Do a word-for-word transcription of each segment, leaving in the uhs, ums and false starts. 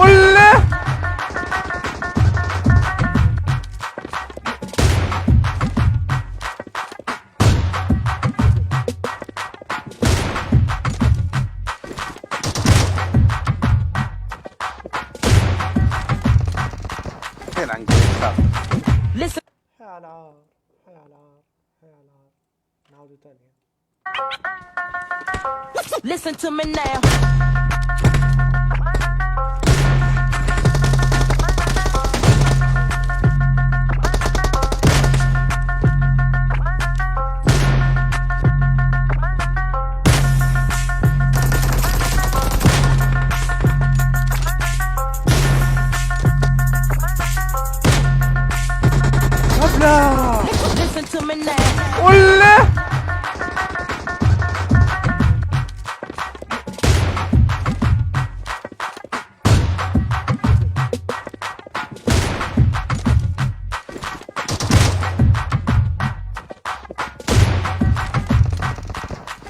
قول له. فين عن قريب؟ Listen. يا العار، يا العار، يا العار. نعاودو تاني. Listen to me now. هبلة. Listen to me now. ولا.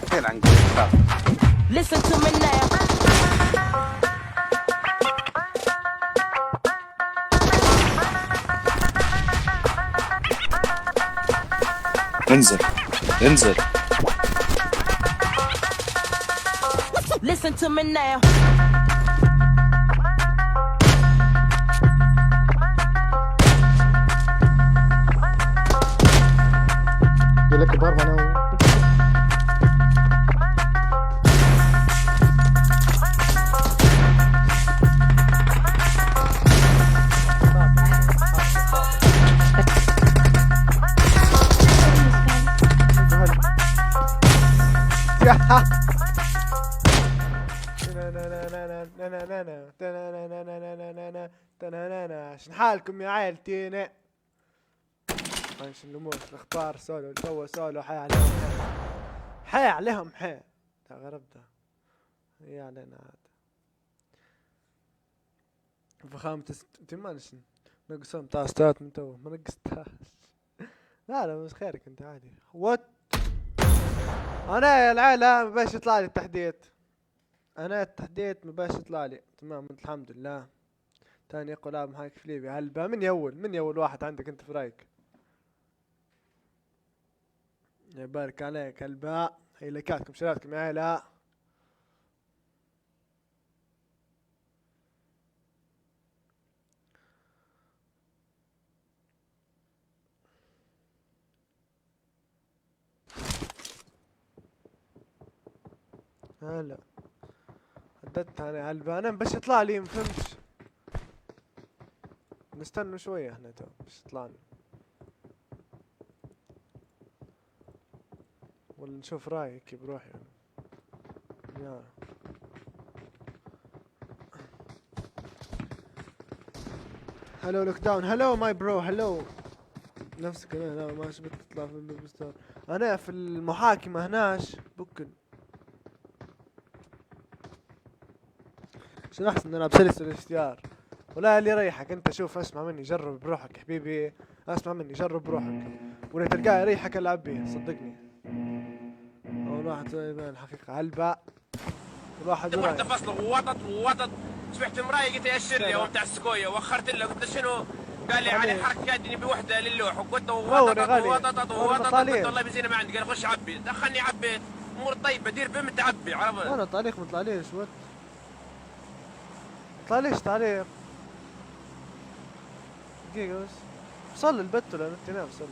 فين عندي؟ Listen to me now. انزل، انزل. Listen to me now. يقول لك باربعة أنا. شن حالكم يا عيلتي؟ ماشي، نموت، نختار سولو، تو سولو، حي عليهم، حي. حي عليهم، حي. تا غرب ده. يا علينا عاد. فخامة است-، انت ما نش-، نقصهم تاع ستات من تو، ما نقصتهاش. لا، لا، مش خيرك انت، عادي. وات؟ انا يا العيلة ما باش يطلع لي التحديث. انا التحديث ما باش يطلع لي. تمام، الحمد لله. تاني اقوى لاعب محاكي في ليبيا. هلبا، من يول، من يول واحد عندك انت في رايك؟ يبارك عليك هلبا. هي لكاتكم شراتكم يا عيلة. هلا. حددت انا هلبا، انا باش يطلع لي، مفهمتش. نستنوا شوية احنا تو باش يطلع لي. ولا نشوف رايك بروحي انا. يا. هلو لوك داون، هلو ماي برو، هلو. نفسك انا، لا، ما شفت تطلع في البيب ستار. انا في المحاكمة هناش، بكل. شنو احسن نلعب سلسلة اختيار؟ ولا اللي يريحك انت، شوف، اسمع مني، جرب بروحك يا حبيبي. اسمع مني، جرب بروحك. ولا تلقاه يريحك، العب بيه، صدقني. اول واحد يبان الحقيقة هلبا. الواحد واحدة يرايح. فصل وطط وطط. سمعت مراية قلت يا الشرية وبتاع السكوية، وخرت له قلت له شنو؟ قال لي علي علي. حركة يدني بوحدة للوح، وقلت له وطط وطط وطط. قلت له والله بيزينا ما عندي، قال خش عبي، دخلني عبيت. امور طيبة، دير بمت عبي، عرفت؟ انا تعليق مطلع ليش وات؟ مطلع ليش تعليق؟ دقيقة بس. فصل البت ولا نت؟ نعم، فصل.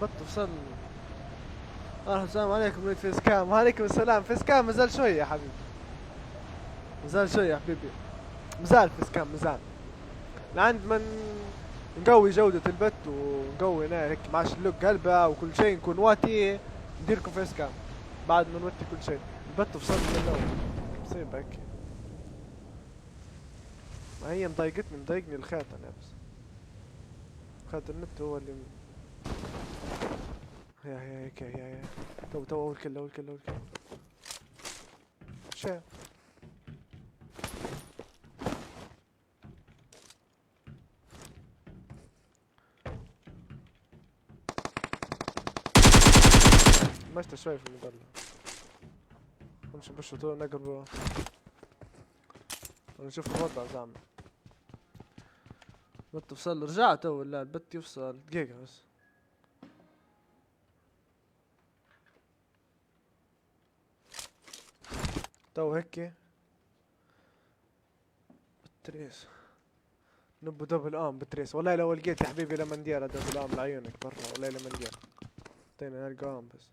بط فصل. آه، السلام عليكم، وليد فيس كام. وعليكم السلام. فيس كام مازال شوية يا حبيبي. مازال شوية يا حبيبي. مازال فيس كام، مازال. لعند ما نقوي جودة البت ونقوي هنا هيك معاش اللوك قلبة وكل شيء نكون واتي، نديركم فيس كام. بعد ما نوتي كل شيء. البت فصل من الأول. مصيبة هيك. ما هي مضايقتني، مضايقني الخيط أنا بس. خيط النت هو اللي م-، يا، يا، هيك، يا، يا. تو، تو، أول كل، أول كل، أول كل. شا. مشت شوي في المظلة. نمشي باش تو نقربوا. نشوف الوضع زعما. بت فصل، رجعت أول، لا، البت يفصل. دقيقة بس. تو هكي. بتريس. نبو دبل آم بتريس. والله لو لقيت يا حبيبي لمنديل دبل آم لعيونك برا. والله لمنديل. عطينا نلقى آم بس.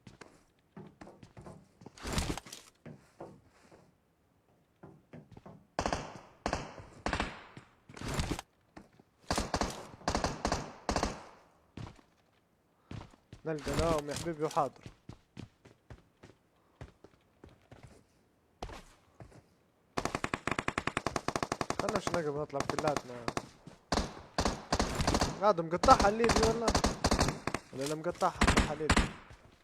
نلقى لهم يا حبيبي وحاضر. خلنا شو نقدر نطلع بكلاتنا. هذا مقطعها الليبي والله. ولا لا مقطعها، مقطعها الليبي.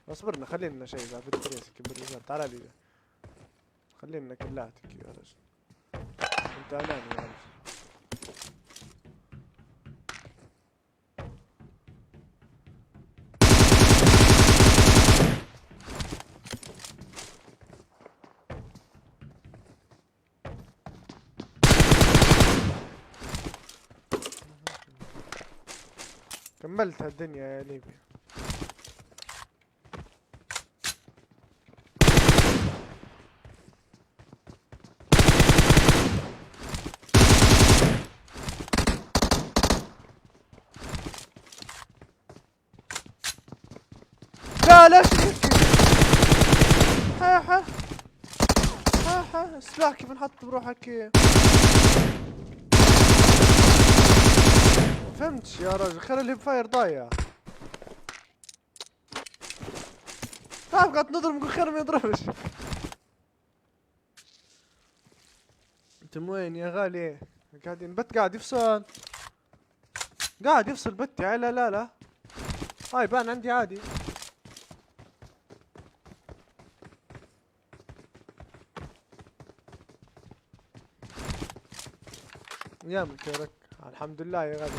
اصبرنا، خلينا شيء، لا، في التريس كبر الرجال. تعال لي. خلينا كلاتك يا رجل. انت اناني يا رجل. كملت هالدنيا يا ليبي. لا، لا، شو هيك؟ ها، ها. ها، ها. السلاح كيف نحط بروحك؟ فهمتش يا راجل، خير اللي بفاير ضايع. تعرف قاعد نضرب، نقول خير ما يضربش. انتم وين يا غالي؟ قاعدين، بت قاعد يفصل. قاعد يفصل بت، يا لا، لا، لا. هاي بان عندي عادي. يا مكيرك. الحمد لله يا غالي.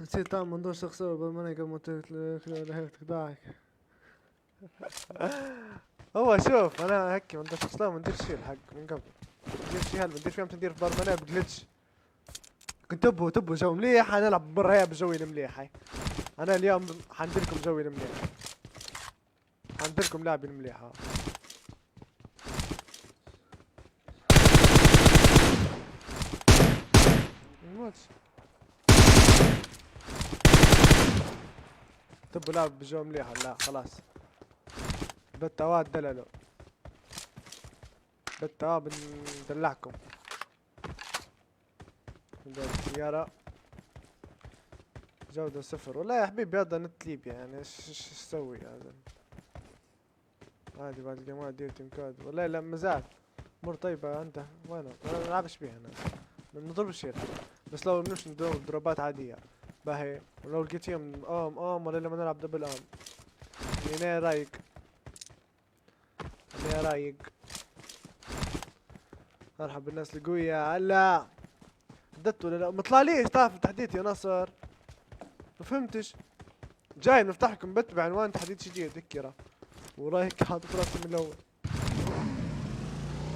نسيت تعمل موضوع شخصي، ربما أنا قبل ما تقول لك لا، لا، هيك تخدعك. هو شوف، أنا هكي ما نديرش شخصية، ما نديرش شي الحق من قبل. ما نديرش شي هلبا، ما نديرش فيها، ندير في برمنة بجلتش. كنت تبوا، تبوا جو مليح، هنلعب مرة هي بجوي المليح هاي. أنا اليوم حنديركم جوي المليح. حنديركم لاعبين مليحة. نموت. تبوا لاعب بجو مليحة، لا خلاص. بتوات دللو. بتوات بندلعكم. ندير السيارة. جودة صفر. والله يا حبيبي هذا نت ليبيا، يعني ايش، ايش، ايش اسوي هذا؟ عادي بعد الجماعة دير تيم كاد. والله لا مازال. امور طيبة انت. وينه؟ ما نلعبش بيها انا. ما نضربش فيها. بس لو نمشي ندور دروبات عادية. باهي. ولو لقيت يوم ام ام ولا لما نلعب دبل ام. يعني رايق. خليها رايق. مرحبا بالناس القوية. هلا. دت ولا لا؟ مطلع ليش طاف تحديث يا نصر؟ ما فهمتش. جاي نفتحكم بت بعنوان تحديث جديد، ذكرى. ورايك حاطط راسي من الأول.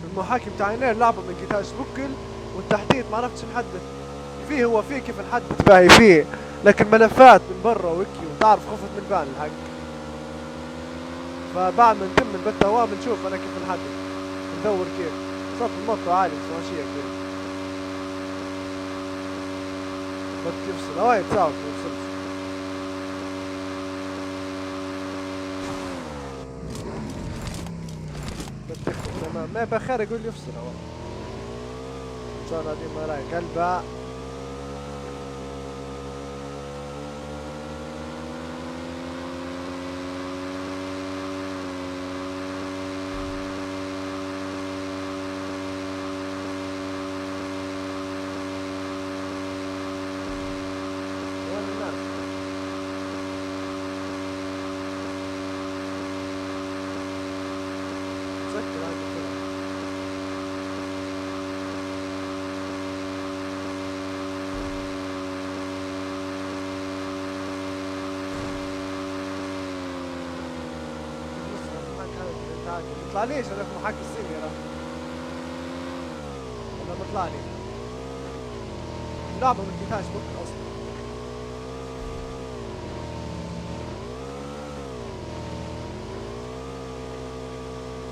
المحاكي بتاعنا لعبة من جيتار شبوكل، والتحديث ما عرفتش نحدث فيه. هو فيه كيف نحدث باهي فيه، لكن ملفات من برا وكي، وتعرف خفت من بان الحق. فبعد ما نتم البتة هو بنشوف أنا كيف نحدد، ندور كيف. صوت الموتو عالي، بس ماشية كيف. بت يفصل، هواي تساوي ما يفصلش. بت يخرج، تمام. ما بخير يقول لي يفصل هو. إن شاء الله دي ما رايك هلبا. وين الناس؟ سكر عندك كلام. ما طلعليش هذاك محاكي السيمي راه. ولا ما طلعلي؟ اللعبة ما لقيتهاش بكرة أصلًا.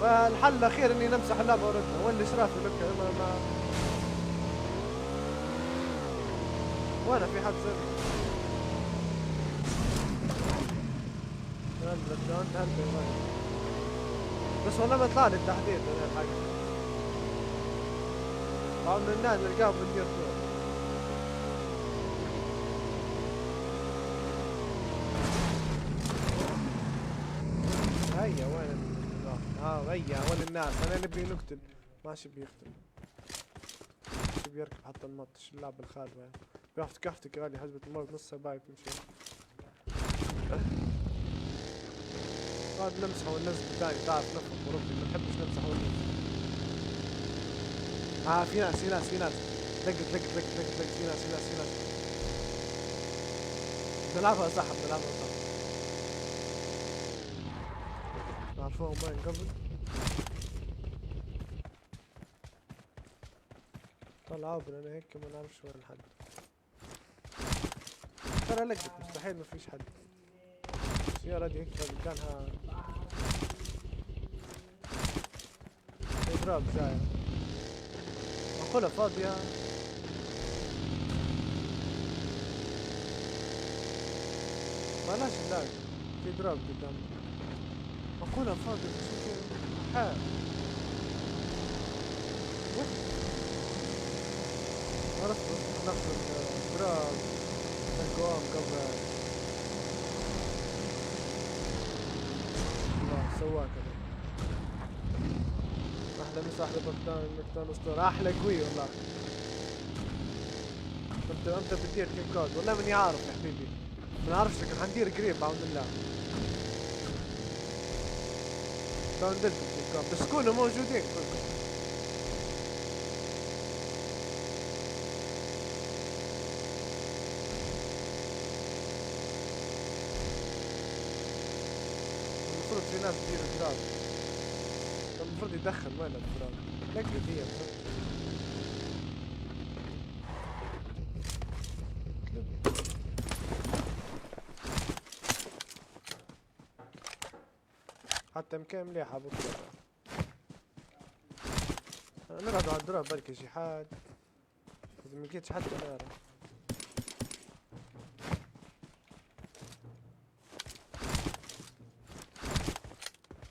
فالحل الأخير إني نمسح اللعبة ونطلع. وين الإشراف اللي كان؟ ما، ما، وين في حد زي؟ هذا الجراوند هذا البيضاوي. بس والله ما طلع لي التحديث ولا الحاجة. بعض الناس نلقاه بندير فيه. هيا وين ال-، ها هيا وين الناس؟ أنا نبي نقتل. ماشي بيقتل. شو بيركب حتى النط، شو اللعب الخالي يعني. بيحفظ كحفتك يا غالي، حسبة الموت نص سبايك تمشي. قاعد نمسح والناس بتاعي، تعرف، نفهم أوروبي، ما نحبش نمسح والناس. آه، في ناس، في ناس، في ناس. لقت، لقت، لقت، لقت، لقت، في ناس، في ناس، في ناس. بنلعبها صح، بنلعبها صح. نعرفوهم وين قبل. طلعوا بنا هيك، ما نعرفش وين الحد. ترى لقيت، مستحيل ما فيش حد. السيارة دي هيك مكانها. إضراب جاي. مقولة فاضية. بلاش اللاج. في إضراب قدام. مقولة فاضية، بس يمكن حال. عرفت، نفس الدراج، القوام قبل. الله، سواك هذا. أحلى مسا، أحلى بكتان، بكتان أسطورة. أحلى قوي والله. أنت، أنت بتدير كيم كود. والله ماني عارف يا حبيبي. ما نعرفش، لكن حندير قريب بعون الله. داون دلكم كيف كان، بس كونوا موجودين كلكم. المفروض في ناس تدير الدراب. المفروض يدخل وين الدراب؟ لقى دي. حتى مكان مليحة بكرة. نقعد على الدراب بركي شي حد. إذا ما لقيتش حتى نارة.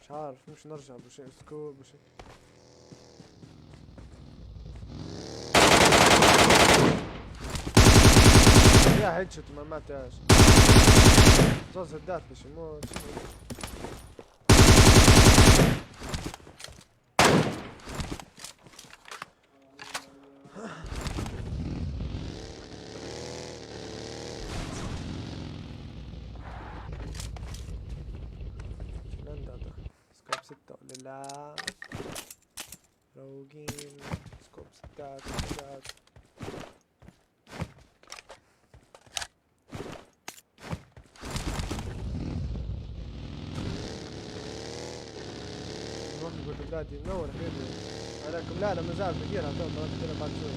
مش عارف، مش نرجع بشي سكوب، بشي. يا هيدشوت ما ماتش. زوز هدات باش يموت. شنو ده؟ سكوب ستة ولا لا؟ روقين. سكوب ستات، ستات. نروح نقول لبلادي منور حبيبي. عليكم. لا، لا، مازال بديرها تو، ما بديرها بعد شوي.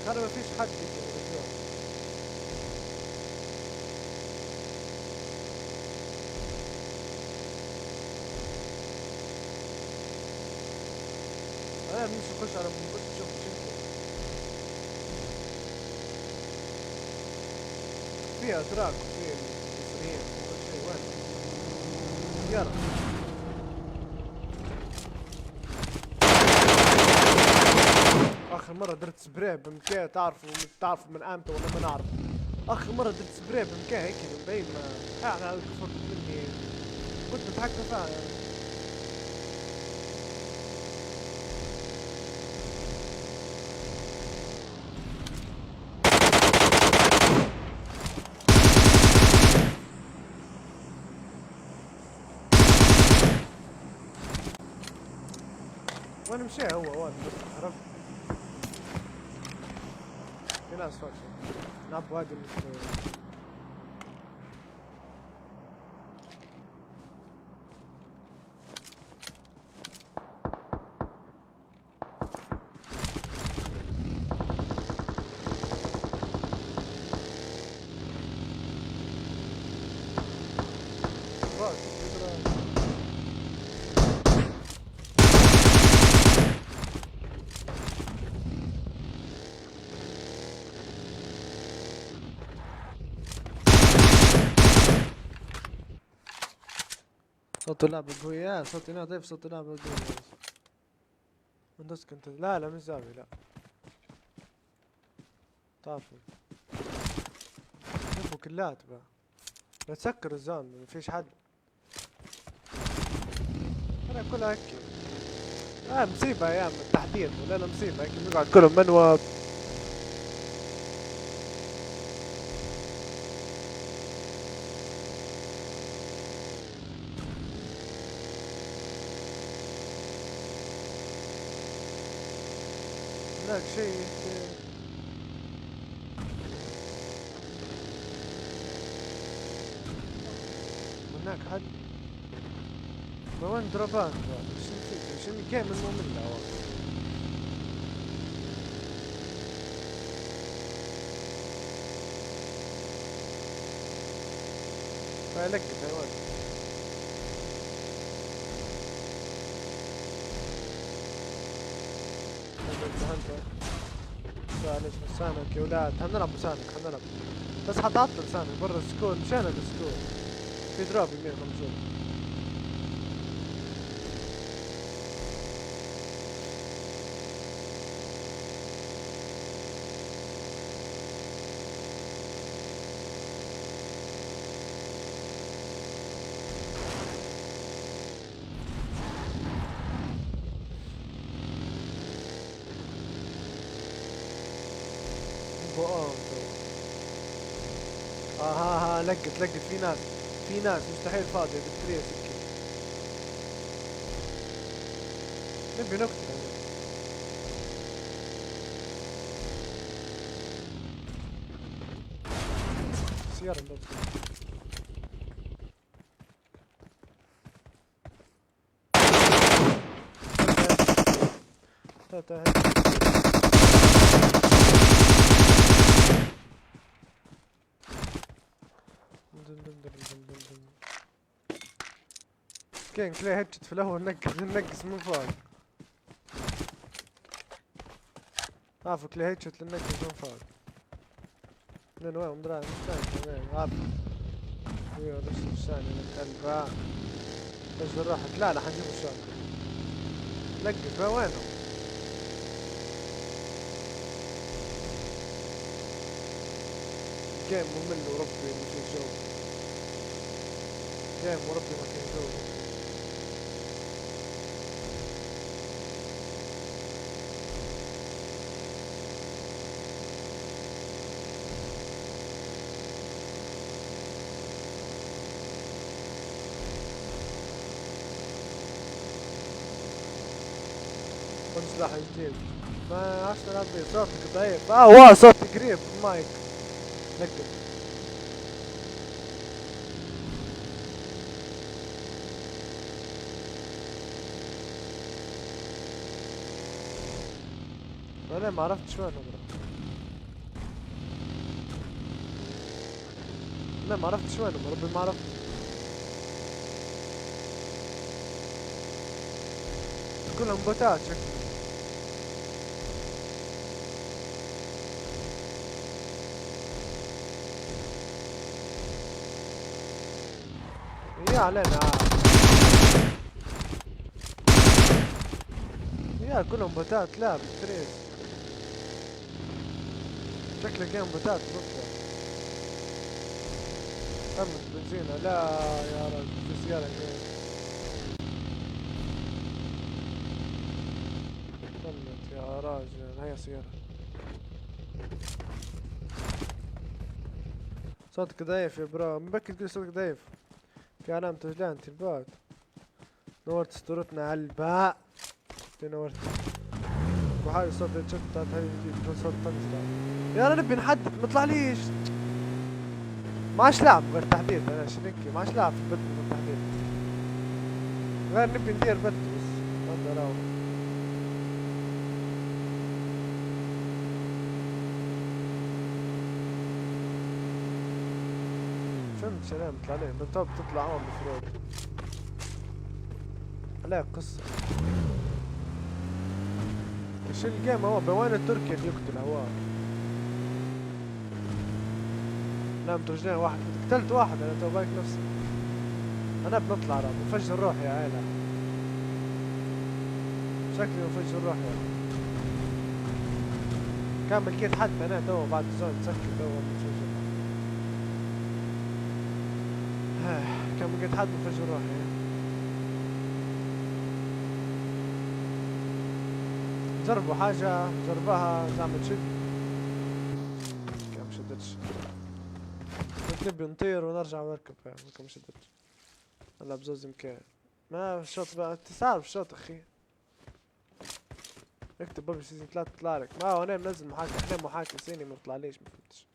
خلي ما فيش حد في التلفزيون. أنا مش نخش على، بنخش نشوف شو. فيها أتراك وفيها مصريين وكل شيء، وين؟ يلا. آخر مرة درت سبراي بمكان، تعرفوا، تعرفوا من آمتى ولا ما نعرف. آخر مرة درت سبراي بمكان هيك من بعيد، ما، يعني، على الكفر مني. كنت نتحكم فيها، يعني. وين مشى هو؟ وين بس هرب؟ في ناس فاكشن. نلعب وادي المستوى. صوت اللعبة قوي، يا صوت، لا، ضيف صوت اللعبة قوي. ويندوز كنت، لا، لا، مش زاوي، لا. طافي. شوفوا كلات بقى. لا تسكر الزون، مفيش حد. أنا كلها هكي. آه، مصيبة أيام التحديث، ولا لا مصيبة، هيك بنقعد كلهم منوب. هناك شيء. هناك حد. ما وين دروبات؟ شنو في، شنو الجيم المملة والله. هاي لقت، هاي وين؟ هذا انت، انت. لا، ليش بسانك يا ولاد؟ هنلعب بسانك، هنلعب. بس حتعطل لسانك برا السكور، مشينا بالسكور. في دروب يمين خمسين. بو آه، آه، ها، ها، لقت، لقت، في ناس، في ناس مستحيل فاضية بالتريس هيك. نبي نقتل هذا. سيارة نقتل. كاين كلي هيدشوت في الاول، نقز نقز من فوق. عارف كلي هيدشوت لنقز من فوق. من وين؟ من دراعي، مش شايف وين. عارف. ايوه، بس مش ثاني من قلبه. بس روحك. لا، لا، حنجيب الشوط. لقف، وينهم؟ جيم ممل وربي ما في جو. جيم وربي ما في جو. خد سلاح جديد. ما عادش نلعب بيه. صوتك ضعيف. اه، واه، صوتي قريب من المايك. نقل. انا ما عرفتش وين نضرب. لا، ما عرفتش وينهم، ربي ما عرفت. كلهم بوتات شكلهم. يا علينا. يا كلهم بوتات، لا، بالتريس. شكله كان بوتات مطلع. تمت بنزينة. لا يا راجل، في سيارة هنا. تمت يا راجل، هيا سيارة. صوتك ضعيف يا برا، مبكي تقول صوتك ضعيف. في علامة وجلان تلبات. نورت اسطورتنا على الباء. انت نورت. وحاجة صوت الشت بتاعت هاي جديد، كل صوت تنزل. يا رب نحدد، ما طلعليش. ما عادش لاعب غير تحديد، انا شنكي، ما عادش لاعب في البدل غير تحديد. غير نبي ندير بدل بس. ما ادري راهو. فهمت شنو بطلع ليه؟ بالضبط تطلع هون مفروض. عليها قصة. شو الجيم هو؟ بوين التركي اللي يقتل هو. لا، متوجدين واحد. قتلت واحد أنا، تو بايك نفسي. انا بنطلع، راه بنفجر روحي يا عيلة. شكلي بنفجر روحي. كان لقيت حد انا تو بعد الزون مسكر تو بنفجر. كان لقيت حد بنفجر روحي. جربوا حاجة، جربها زعما تشد. كان مشدتش. كنت نبي نطير ونرجع ونركب، كان مشدتش. نلعب زوز امكان. ما شوط بقى، انت تعرف شوط اخي. اكتب ببجي سيزون ثلاثة تطلع لك. ما هو انا منزل محاكي، احنا محاكي صيني ما بيطلعليش، ما فهمتش.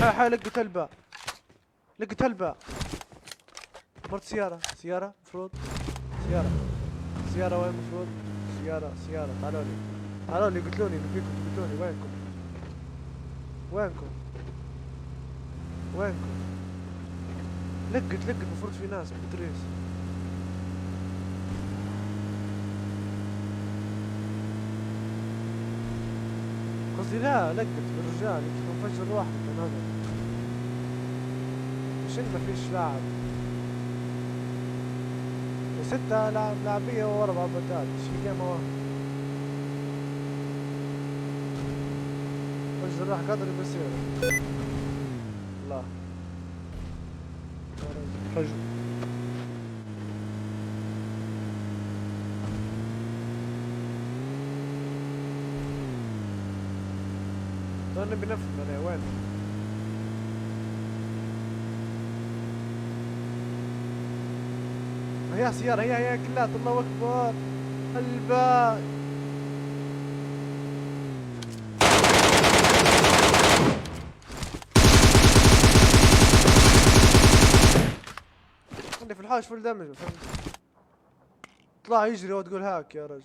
ها ها، لقيت هلبة. لقيت هلبة. مرت سيارة، سيارة مفروض. سيارة. سيارة وين مفروض؟ سيارة، سيارة، تعالوا لي. تعالوا لي، قتلوني، نبيكم تقتلوني، وينكم؟ وينكم؟ وينكم؟ لقت، لقت، مفروض في ناس بتريس. قصدي لا، لقت بالرجال، انت مفجر روحك كان هذا. مش إن مفيش لاعب. ستة لاعب، لاعبية وأربعة بوتات. شي جيم هو. فجر روحك قدر بيصير. الله. حجو. أنا بنفهم أنا وين. هي سيارة، هي، هي كلات، الله أكبر. الباي. عندي في الحوش فول دامج، فهمت؟ طلع يجري وتقول هاك يا رجل.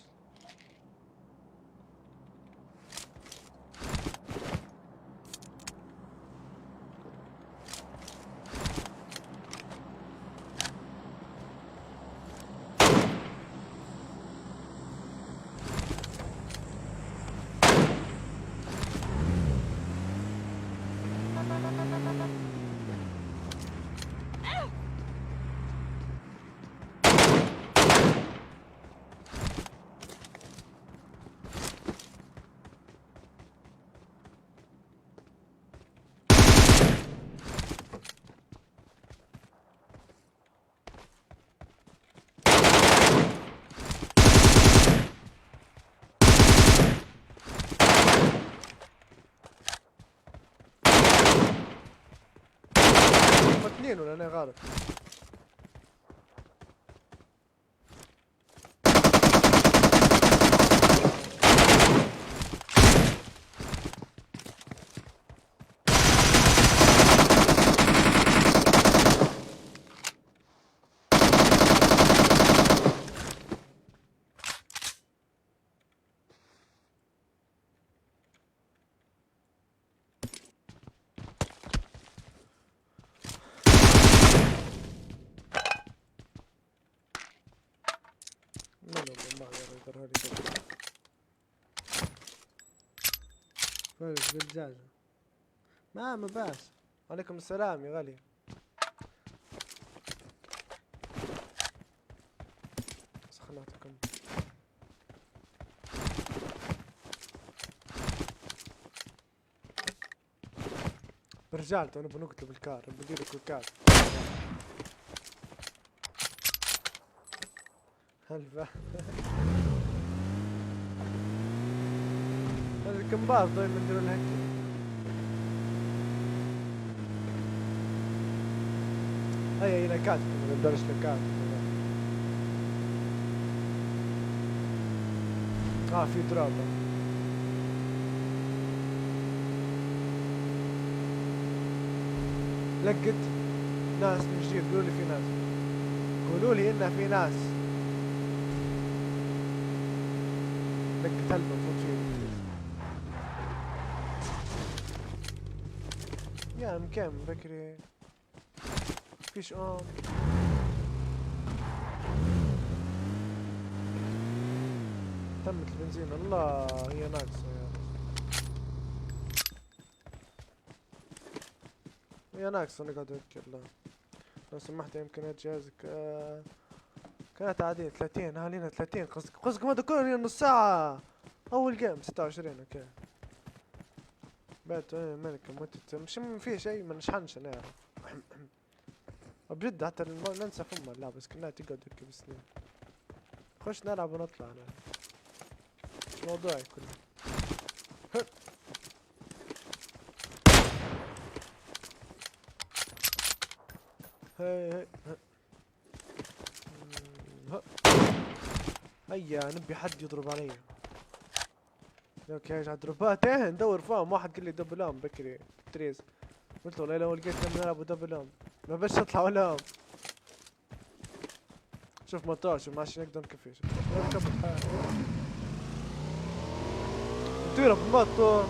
هم اتنين ولا انا غلط؟ ماله والله يا ريت هذه كده. فارس بالدجاجة. ما، ما باش. وعليكم السلام يا غالي. سخناتكم. برجال، تو نبغى نقتل بالكار، بدي لك الكار. هلبا. هذا كم بار طيب من دون الهكي. هيا، هي لكات، ما نقدرش لكات. اه، في دروب. لقيت ناس من جديد، قولوا لي في ناس، قولوا لي إن في ناس. لقيت هلبا نفوت فيه. يا مكان بكري. فيش اون. تمت البنزين، الله، هي ناقصة يا رجل. يا ناقص نقعد هيك، يلا. لو سمحت، إمكانيات جهازك، آه، كانت عادية، ثلاثين، ها لينا ثلاثين. قصدك، قصدك ما دكتور، لينا نص ساعة. أول جيم، ستة وعشرين، أوكي. بات، إيه، ملك، متت، مش، ما في شيء، ما نشحنش، أنا أعرف. بجد، حتى الم-، ننسى فما، لا، بس كنا تقعد هيك بسنين. خش نلعب ونطلع، أنا. مش موضوعي كله. هي، هي، هي. مم، ها. هيا، نبي حد يضرب عليا. اوكي، ايش على الدروبات؟ ايه، ندور فاهم. واحد قال لي دبل ام بكري. تريز. قلت له: "لا، لو لقيت كم نلعب دبل ام". ما بس اطلع ولا ام. شوف مطار، شوف ماشي نقدر نكفي. شوف. نركب الحال. نطير بالمطار.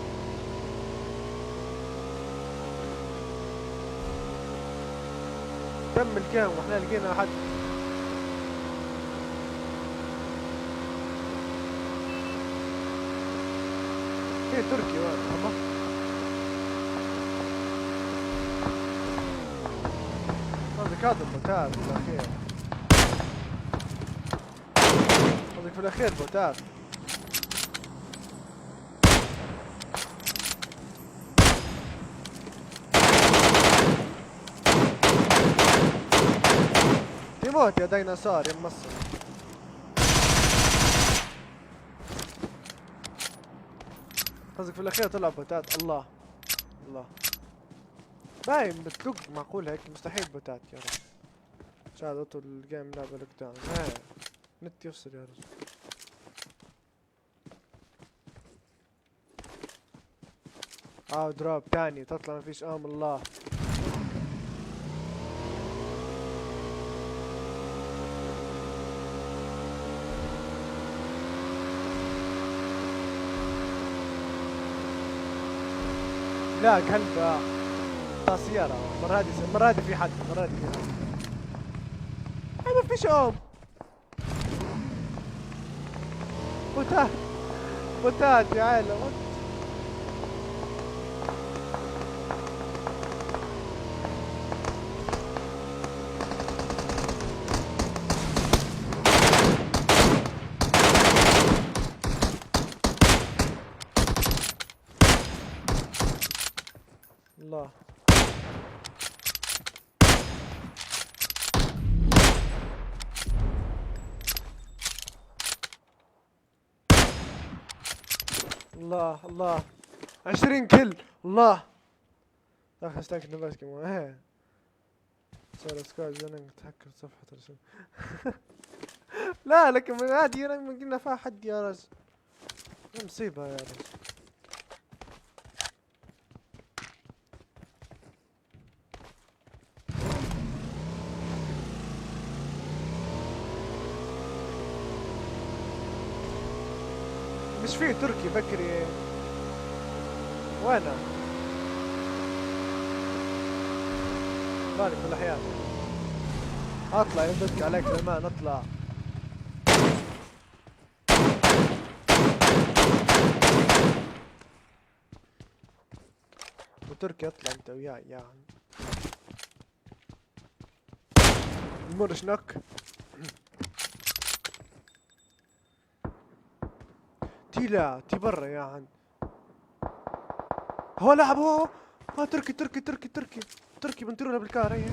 تم الكام واحنا لقينا حد. في تركي وين؟ أما. قصدك هذا المتاع في الأخير. قصدك في الأخير بوتات. تيموت يا ديناصور يا مصر. قصدك في الأخير طلع بوتات. الله. الله. باين بتلوك معقول هيك، مستحيل بوتات يا رب. شاهد أطول الجيم لعبة لوك داون. ها. نت يفصل يا رجل. آه، دروب تاني تطلع، ما فيش آم الله. لا، قلبه. طاسيرة. المرة هذه، المرة هذه في حد، المرة هذه في حد. أنا ما فيش آم. بوتات، بوتات يا عيلة، بوت-، الله. الله، الله. عشرين كل. الله. داخل ستاك نبات كمان. ايه. صار سكواد زنق تهكر صفحة رسم. لا، لكن من هذه رنج ما قلنا فيها حد يا رجل. مصيبة يا رجل. مش فيه تركي بكري؟ وينه؟ بالي في الأحياء. اطلع، يردك عليك زمان، اطلع. وتركي، اطلع انت وياي يا عم. المرش نك. تي لا، تي برا يا عم. هو لعب، هو، هو. آه، تركي، تركي، تركي، تركي. تركي بنطيرنا بالكار، هي.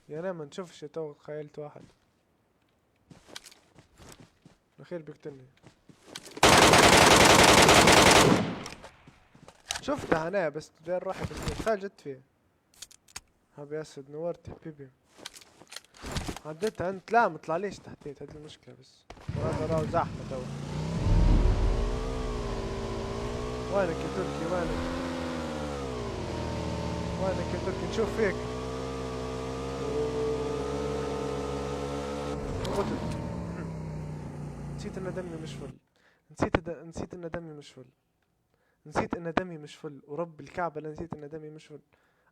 يا ريت ما نشوفش، تو خيلت واحد. الأخير بيقتلني. شفتها أنا، بس داير روحي بالموت. خالد جت فيه. هابي أسد، نورت يا بيبي. عديتها أنت؟ لا، ما طلعليش تحتيت، هاد المشكلة بس. هذا راهو زحمة تو. وينك يا تركي، وينك؟ وينك يا تركي؟ نشوف فيك. متت. نسيت ان دمي مش فل. نسيت د... نسيت ان دمي مش فل. نسيت ان دمي مش فل، ورب الكعبة لا، نسيت ان دمي مش فل.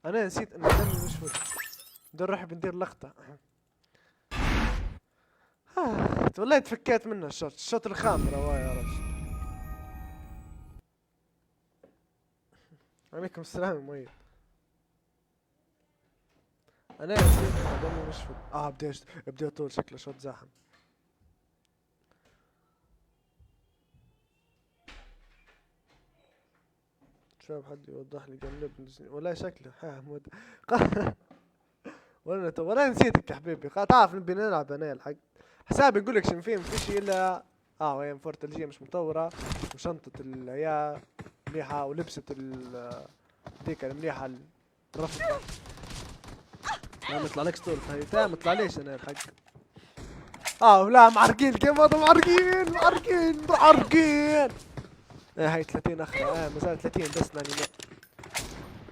انا نسيت ان دمي مش فل. ندير روحي بندير لقطة. آه، والله تفكيت منه الشوط، الشوط الخامر هو يا رجل. عليكم السلام يا مؤيد. انا نسيت ان دمي مش فل. اه، بديت، بديت طول، شكله شوط زاحم. شباب، حد يوضح لي قبل نبدأ؟ ولا شكله، ها، مد-، ولا نت-، ولا نسيتك يا حبيبي. خا-، تعرف نبي نلعب انا الحق. حسابي يقول لك شن فيه، مفيش الا، اه، وين فورت الجي مش مطورة، وشنطة العيال مليحة، ولبسة ال-، ديك المليحة ال-، رفضة. لا، ما يطلع لك ستور، هاي تا ما يطلع ليش انا الحق. اه، لا، معرقين الجيم هذا، معرقين، معرقين، معرقين. ايه، هاي ثلاثين اخ، اه، مازال ثلاثين بس، ماني نعم.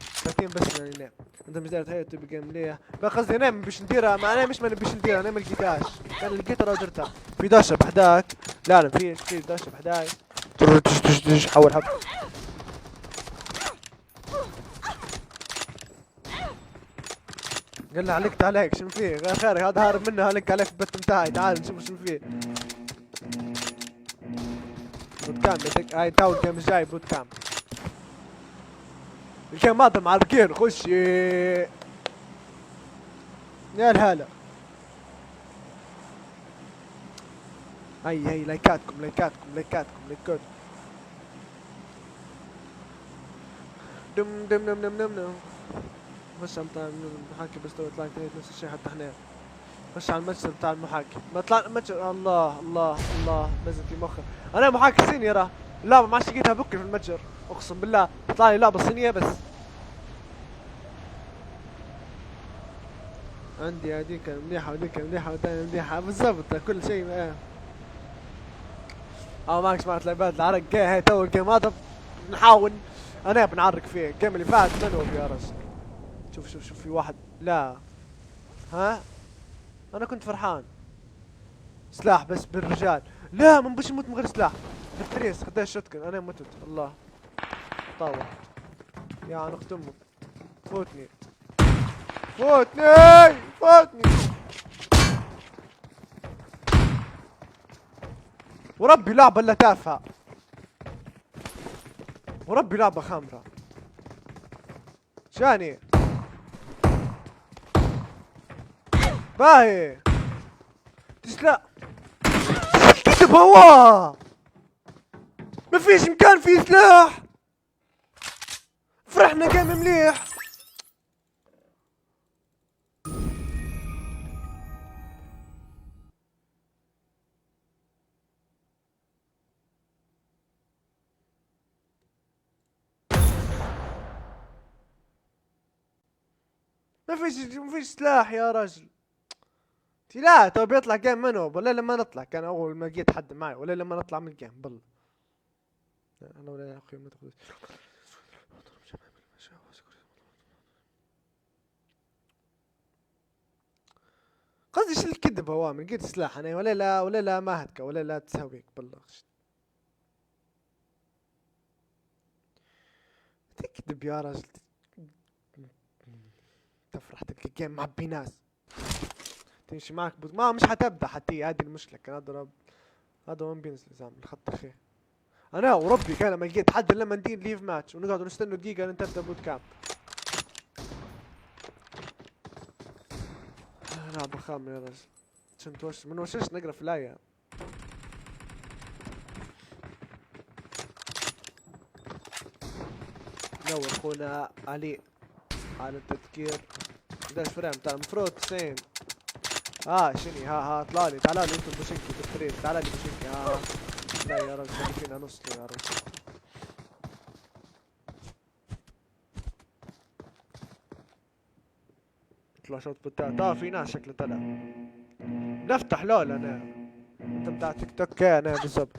ثلاثين بس، ماني نعم. انت مش داير تهيئ تبي جيم ليه؟ بقى قصدي انا مش نديرها، ما انا مش، ما نبيش نديرها، انا ما لقيتهاش. انا لقيتها لو درتها. في داشة بحداك. لا، لا، في، في داشة بحداي. تش، تش، تش، تش، حول حب. قال له: "علقت عليك، شنو فيه؟ غير خيرك، هذا هارب منه، علق عليك البت متاعي، تعال نشوف شنو فيه." بوت كامب، يدق، هاي تاو الجيم الجاي بوت كامب. الجيم هذا معرقين، خش. يا الهلا. هاي، هاي، لايكاتكم، لايكاتكم، لايكاتكم، لايكاتكم. دم، دم، دم، دم، دم، دم. بس عم تعمل محاكي، بس تو طلعت هيك نفس الشي حتى احنا. خش على المتجر بتاع المحاكي. ما طلع المتجر. الله، الله، الله. نزل في مخي. انا محاكي صيني، يرى. اللعبة ما عادش لقيتها بكل في المتجر. اقسم بالله. طلع لي لعبة صينية بس. عندي هذيك مليحة وهذيك مليحة وثاني مليحة. بالضبط، كل شيء، آه. اه، ماكش مع لعبات العرق. جاي هاي تو الجيم هذا. نحاول. انا بنعرق فيه. الجيم اللي فات منو يا رجل؟ شوف، شوف، شوف، في واحد. لا. ها؟ انا كنت فرحان. سلاح بس بالرجال. لا، ما نبش نموت من غير سلاح. بالتريس، خديت شوتكن، انا متت. الله. طاوة. يا عنق امك. فوتني. فوتني. فوتني. وربي لعبة لا تافهة. وربي لعبة خامرة. شاني. باهي. تسلا. كتب هوا. ما فيش مكان فيه سلاح. فرحنا جيم مليح. ما فيش، ما فيش سلاح يا رجل. تي لا، تو بيطلع جيم منو؟ ولا لما نطلع كان اول ما لقيت حد معي، ولا لما نطلع من الجيم بالله. لا، انا ولا يا اخوي ما تاخذ. قصدي شو الكذب هو؟ من قد سلاح انا ولا لا، ولا لا ما هتكا، ولا لا تساويك بالله. تكذب يا راجل. تفرح تلقى جيم معبي ناس. تمشي معك بوت، ما مش حتبدا حتى هي، هذه المشكله. كان اضرب، هذا وين بينزل زعما الخط الاخير. انا وربي كان ما لقيت حد الا منديل ليف ماتش، ونقعد نستنى دقيقه لين تبدا بوت كامب. لا، بخام يا راجل. شنت وش من وشش نقرا في الايه. نور خونا علي على التذكير. قداش فريم تاع المفروض تسعين؟ اه، شني؟ ها، ها، طلع لي، تعال لي انت بوشنكي بالتريد، تعال لي بوشنكي، ها، ها. لا يا رجل، فينا نص يا رجل. طلع شوت بوتات. اه، في ناس شكله طلع. نفتح لول انا. انت بتاع تيك توك، انا بالضبط.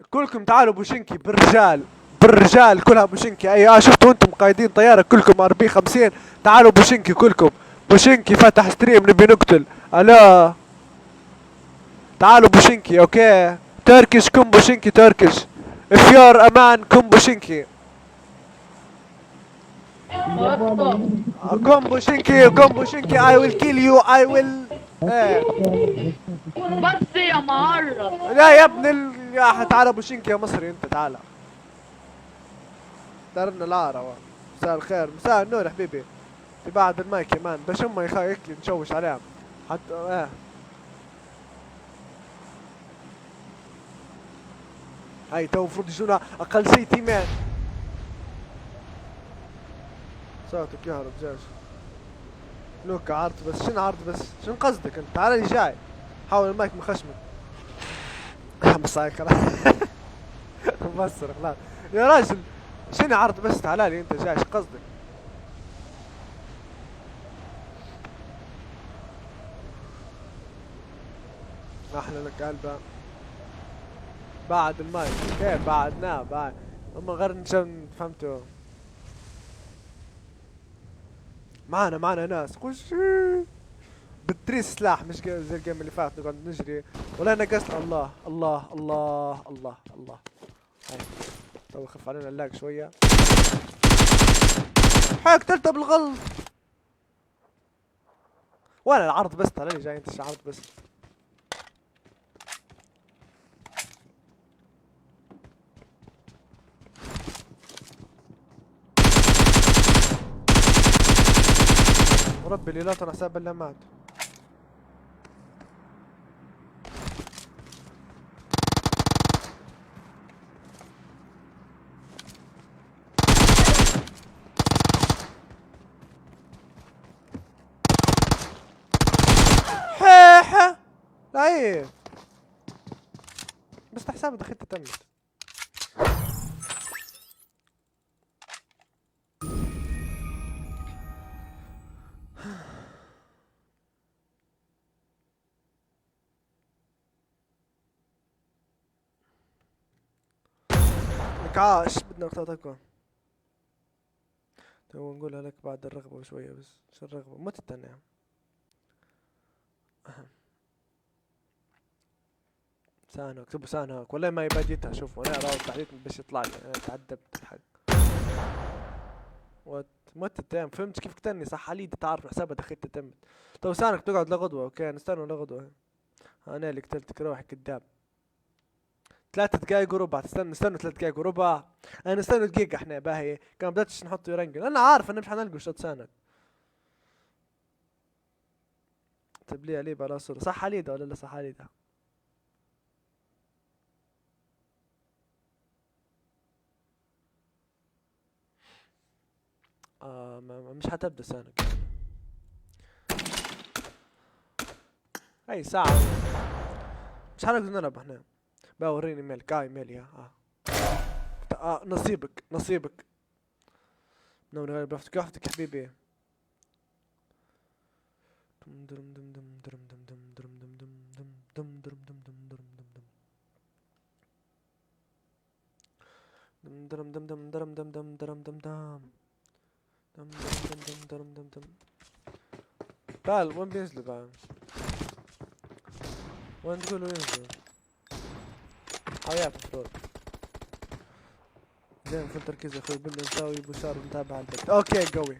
كلكم تعالوا بوشنكي بالرجال. بالرجال كلها بوشنكي. اي، اه، شفتوا انتم قايدين طيارة كلكم ار بي خمسين. تعالوا بوشنكي كلكم. بوشينكي فتح ستريم، نبي نقتل. الو. تعالوا بوشينكي، اوكي. تركش، كم بوشينكي تركش. افيار امان، كم بوشينكي. كم بوشينكي، كم بوشينكي، I will kill you, I will. ايه. بس يا معرض. لا يا ابن ال-، يا ح-، تعال بوشينكي يا مصري، انت تعال. دارنا العارة. مساء الخير، مساء النور يا حبيبي. تبعد المايك يا مان، باش هم يخ-، هيك نشوش عليهم. حتى، ايه. هاي تو المفروض يجونا اقل شي تيمين. صوتك يهرب جاش. لوكا عرض بس، شنو عرض بس؟ شنو قصدك انت؟ تعال لي جاي. حاول المايك مخشمك. بس هاي خلاص. مبصر خلاص. يا راجل، شنو عرض بس؟ تعال لي انت جاي، شو قصدك؟ احلى لك قلبه. بعد المايك، كيف بعدناه بعد؟ هم غير نشم، فهمتوا؟ معانا، معانا ناس. خش. بالتري سلاح، مش جا-، زي الجيم اللي فات نقعد نجري. ولا نقص. الله، الله، الله، الله، الله. هاي. تو خف علينا اللاج شوية. حاك تلتة بالغلط. ولا العرض بس، تعال لي جاي انت، العرض بس. وربي اللي لا ترى ساب الا مات. حيحة. لا ايه. بس حساب دخلت تمت. لك عاش، بدنا نقطع تكوى. تو نقولها لك بعد الرغبة بشوية، بس شو الرغبة؟ متت أنا. أهم. سانو، اكتبوا سانو هاك. والله ما يباديتها، شوفوا، أنا أرى التعليق باش يطلع لي. أنا تعذبت الحق. وات، متت، تمام. فهمت كيف قتلني؟ صح، علي تعرف حسابها دخلت تمت. تو سانك تقعد لغدوة، أوكي، نستنوا لغدوة. أنا اللي قتلتك، روح كداب. ثلاثة دقايق وربع، تستنى، نستنى ثلاثة دقايق وربع. أنا نستنى دقيقة، إحنا باهي كان بدأتش نحط يورنجل، أنا عارف إن مش حنلقوا شوت سانك. طيب، ليه، ليه بلا صورة؟ صح علي ده ولا لا؟ صح علي ده. آه، ما، ما، مش حتبدأ سانك. أي ساعة. مش حنقدر نلعب هنا. بقى وريني ميلك، آه، ميل يا، آه. آه، نصيبك، نصيبك. نور غير بفتك، بفتك يا حبيبي. دم درم دم دم درم دم دم درم دم دم دم دم درم دم درم دم دم. دم درم دم دم درم دم دم درم دم دم. دم دم دم دم درم دم دم. تعال، وين بينزلوا بقى؟ وين تقولوا ينزلوا؟ حياة الدور. زين، فل تركيز يا أخوي، بالله مساوي بشار متابع البيت. أوكي، قوي.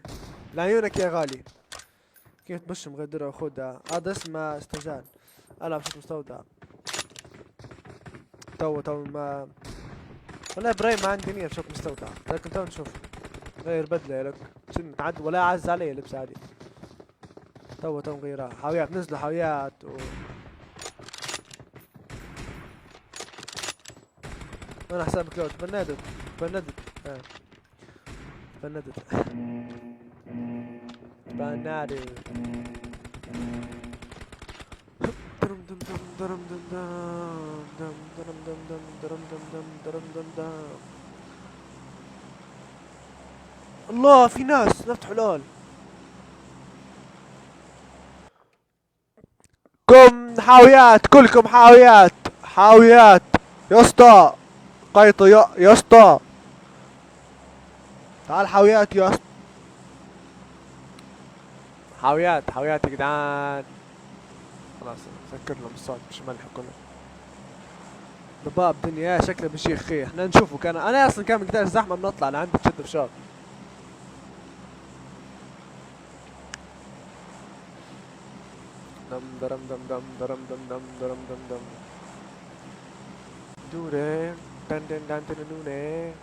لعيونك يا غالي. كيف تمشي مغدرة وخدها؟ هذا اسمه استجان. ألعب شوط مستودع. تو، تو ما، والله إبراهيم ما عندي نية شوط مستودع، لكن تو نشوف. غير بدلة لك. شن تعد ولا أعز علي لبس عادي. تو، تو نغيرها. حاويات، نزلوا حاويات و أنا حسابك لو تبندت، تبندت. آه. تبندت. تبندت. درم دم دم درم دم دم. درم دم دم درم دم دم درم دم دم. الله، في ناس، نفتحوا الأول. كم حاويات، كلكم حاويات، حاويات. يا اسطى، قيطوا يا، يا اسطى. تعال حاويات يا اسطى. حاويات، حاويات يا جدعان. خلاص، سكر لهم الصوت، مش ملح كله. ضباب دنيا، شكله بيجي خير. احنا نشوفه كان، انا اصلًا كان مقدار زحمة بنطلع لعند تشد في شوط. دم درم دم دم درم دم دم درم دم دم. دورة. دن دن دن دن دورة.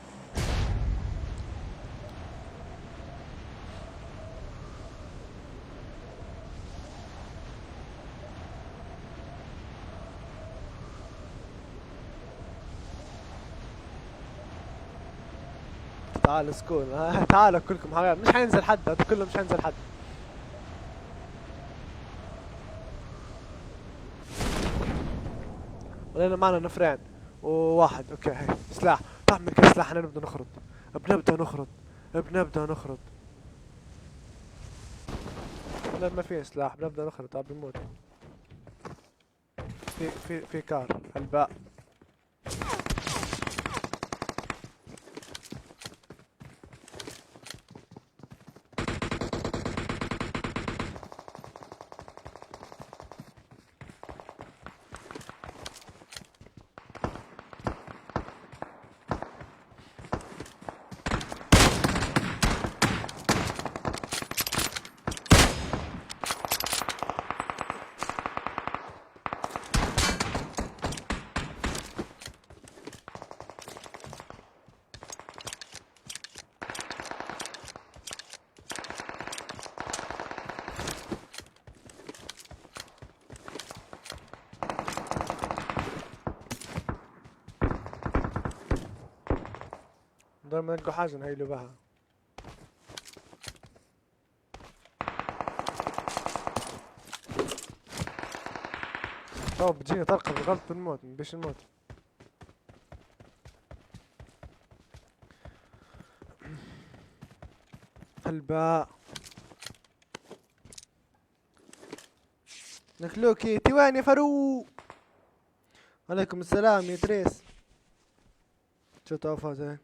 تعال سكول. ها، تعالوا كلكم حبايب. مش حينزل حد، هذا كله مش حينزل حد. ولينا معنا نفرين. وواحد، اوكي، هاي. سلاح. تعال من كل سلاح، احنا نبدا نخرط. بنبدا نخرط. بنبدا نخرط. ولا ما في سلاح، بنبدا نخرط، آه، بنموت. في، في، في كار. هلبا. دايمًا نلقوا حاجة نهيلوا بها. تو بتجيني طلقة بالغلط بنموت، مبيش نموت. هلبا. نخلوكي، تي وين يا فاروق؟ عليكم السلام يا تريس. شو توفى زين؟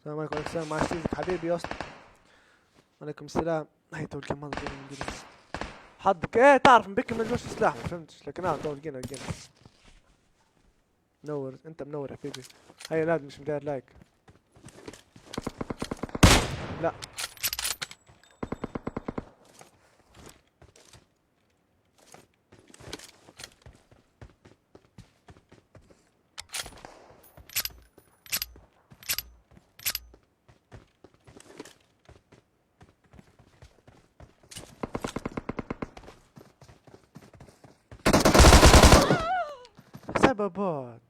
السلام عليكم. وعليكم السلام، معاش تيزك حبيبي يا اسطى. وعليكم السلام. هاي تو الكمال كده من جديد. حظك ايه، تعرف نبكي ما نجوش سلاح، ما فهمتش، لكن اه تو لقينا، لقينا. منور، انت منور يا حبيبي. هيا لا، مش مداير لايك. لا. حسابه بوت،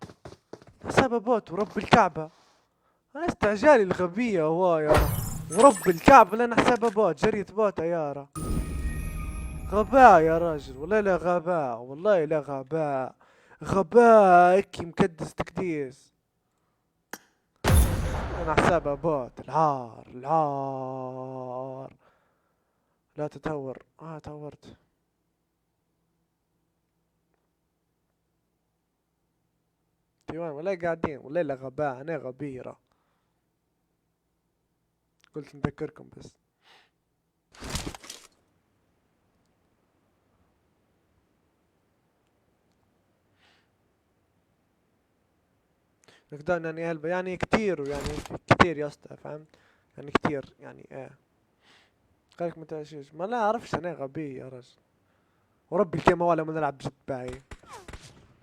حسابه بوت ورب الكعبة. انا استعجالي الغبية هو يا رب. ورب الكعبة لنا حسابه بوت، جريت بوت يا را. غباء يا راجل، والله لا غباء، والله لا غباء. غباء هيك مكدس تكديس. انا حسابه بوت، العار، العار. لا تتهور، اه تهورت. تمام، ولا قاعدين، ولا لا غباء، انا غبيرة. قلت نذكركم بس. نقدر يعني هلبا، يعني كتير، يعني كتير يا اسطى، فهمت؟ يعني كتير، يعني ايه. قالك ما تعيشيش، ما لا اعرفش، انا غبي يا رجل. وربي الكلمة ولا ما نلعب جد باهي.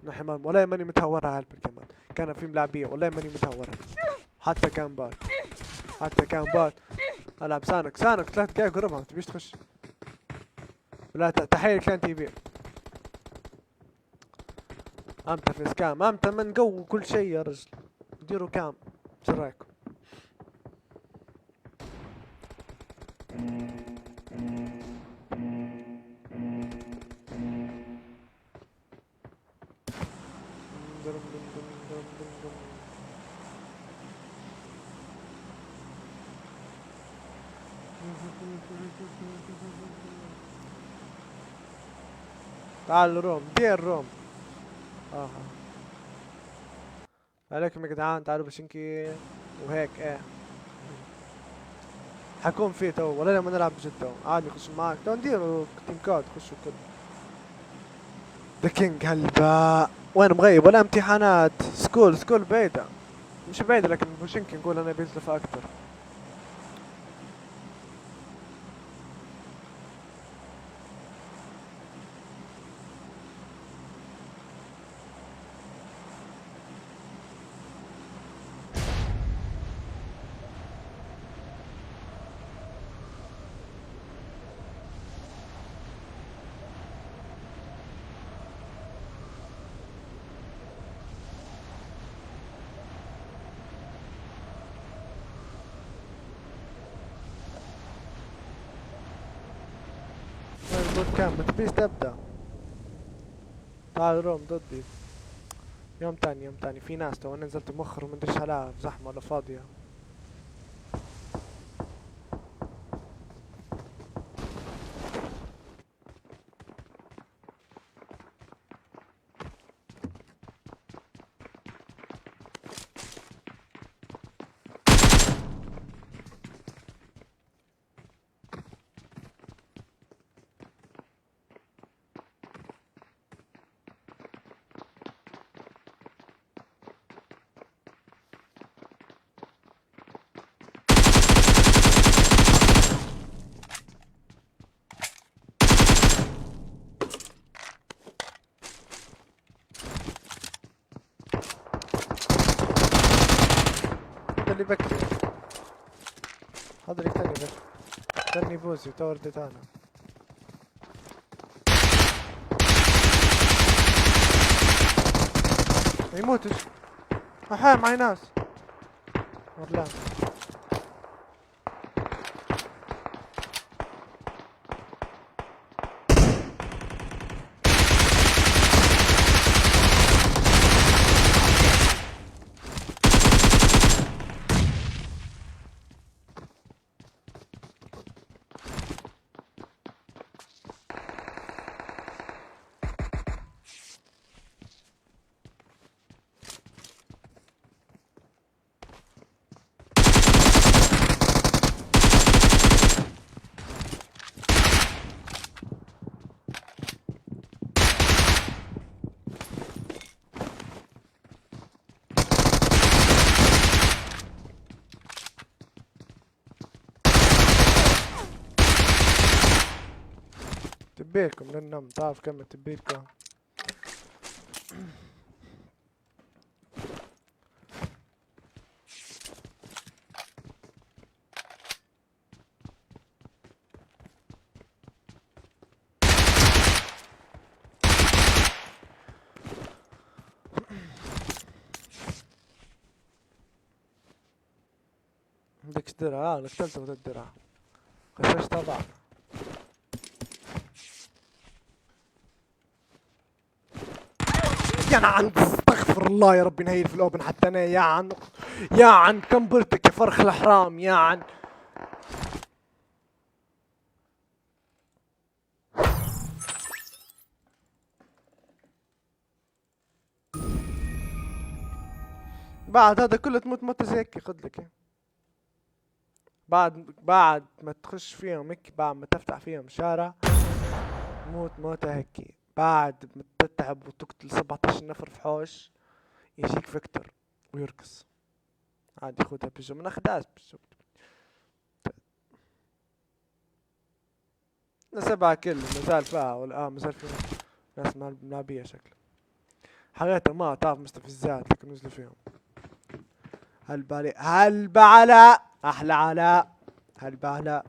نحن ما، ولا ماني متهورها هلبا الكلمة. كان في ملاعبية، ولا ماني متهورها. حتى كان بات. حتى كان بات. العب سانك، سانك، ثلاث دقايق قربها، ما تبيش تخش. لا، ت-، تحية كلان تي في. امتى في سكام؟ امتى من جو كل شيء يا رجل؟ ديروا كام؟ شو رايكم؟ تعال روم، دير روم. اها. عليكم يا جدعان، تعالوا بشنكي. وهيك ايه. حكون فيه تو، ولا لما نلعب بجد تو. عادي، خش معاك تو، نديروا تيم كود، خشوا كل. ذا كينج هلبا. وين مغيب؟ ولا امتحانات؟ سكول، سكول بعيدة. مش بعيدة، لكن بوشنكي نقول أنا بيزلف أكتر. البوت كامب، ما تبيش تبدأ؟ تعال روم ضدي. يوم تاني، يوم تاني، في ناس تو، أنا نزلت مؤخر ومدريش عليها زحمة ولا فاضية. هذا اللي بكري. هذا اللي كان يبكري. كان يبوزي، تو رديت أنا. ما يموتش. أحا، معي ناس. والله. تبيكم للنوم، تعرف كم تبيكم؟ عندك درع؟ آه، أنا قتلته بالدرع. خشش تبع. يا عن، استغفر الله يا ربي، نهيل في الأوبن حتى أنا، يا عن. يا عن، كم بلتك يا فرخ الحرام، يا عن. بعد هذا كله تموت موتة زي هيك، خد لك. بعد، بعد ما تخش فيهم هيك، بعد ما تفتح فيهم شارع، موت موتة هيك. بعد ما تتعب وتقتل سبعتاش نفر في حوش، يجيك فيكتور ويرقص. عادي، خدها بيجو من أخداس بيجو. نسبها كل، مازال فيها ولا، آه، مازال فيها ناس مال-، ملعبية شكله. حقيقة ما تعرف مستفزات لكن نزلوا فيهم. هل بالي، هل بعلا، أحلى علا، هل بعلا.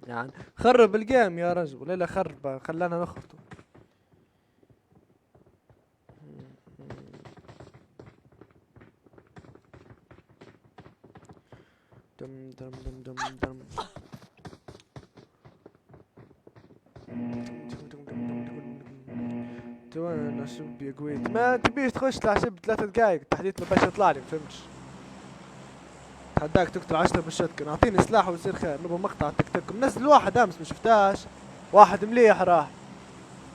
يعني، خرب الجيم يا رجل، ولا لا خرب، خلانا نخرطوا. دم، دم، دم، دم، دم. تو أنا شو بيقويت؟ ما تبيش تخش تلعب شب ثلاثة دقايق، تحديث ما باش يطلع لي، ما فهمتش. تحداك تقتل عشرة بالشوتكن، أعطيني سلاح ويصير خير، نبغى مقطع تيك توك. منزل واحد أمس ما شفتاش، واحد مليح راح،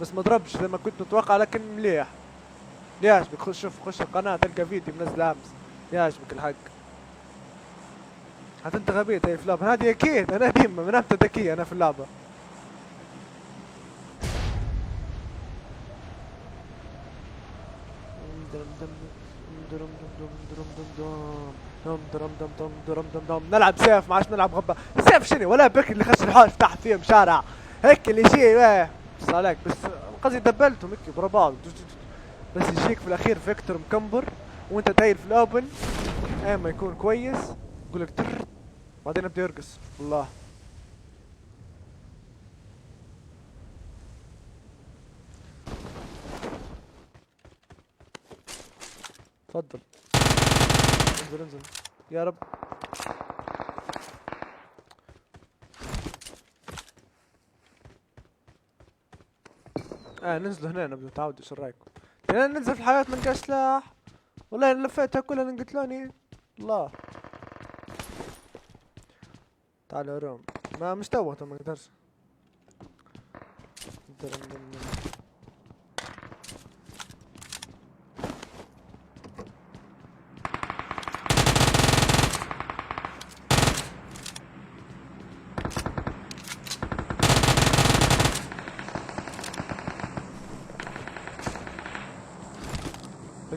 بس ما ضربش زي ما كنت متوقع، لكن مليح. ليش بتخش، شوف، خش القناة تلقى فيديو منزل أمس. ليش بك الحق؟ حتى انت غبيت، هي في اللعبة هذه اكيد. انا ديما من امتى ذكي انا في اللعبة؟ دم، دم، دم، دم، دم، دم، دم، دم، دم. دم، درم، دم، دم، درم، دم، دم. نلعب سيف، ما عادش نلعب غبة. سيف شنو؟ ولا بك اللي خش الحوش تحت فيهم شارع. هيك اللي يجي، ايه. بس عليك، بس قصدي دبلتهم هيك برا بعض. بس يجيك في الاخير فيكتور مكمبر، وانت تايل في الاوبن. اما يكون كويس، يقول لك تر، بعدين يبدا يرقص. والله. تفضل. انزل، انزل. يا رب. اه، ننزل هنا، نبدا تعاود، شو رايكم؟ انا ننزل في الحياة من كاش سلاح. والله أنا لفيتها كلها، أنا قلت لوني. الله. تعال روم. ما مش توه، ما اقدرش.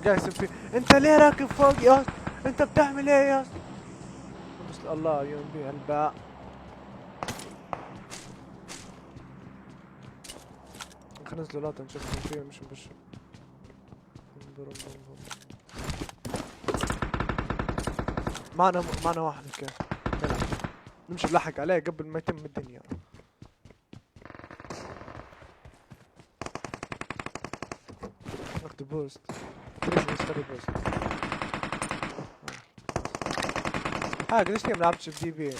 قاعد يسب فيه: انت ليه راكب فوق يا اسطى؟ انت بتعمل ايه يا اسطى؟ بس الله يوم بيه الباء. خلينا ننزلوا لوطة نشوف شو فيه، مش مبش. معنا، معنا واحد كان. نلحق عليه قبل ما يتم الدنيا. وقت بوست. ليش مش خلي بوست؟ ها، قديش ما لعبتش في دي بي؟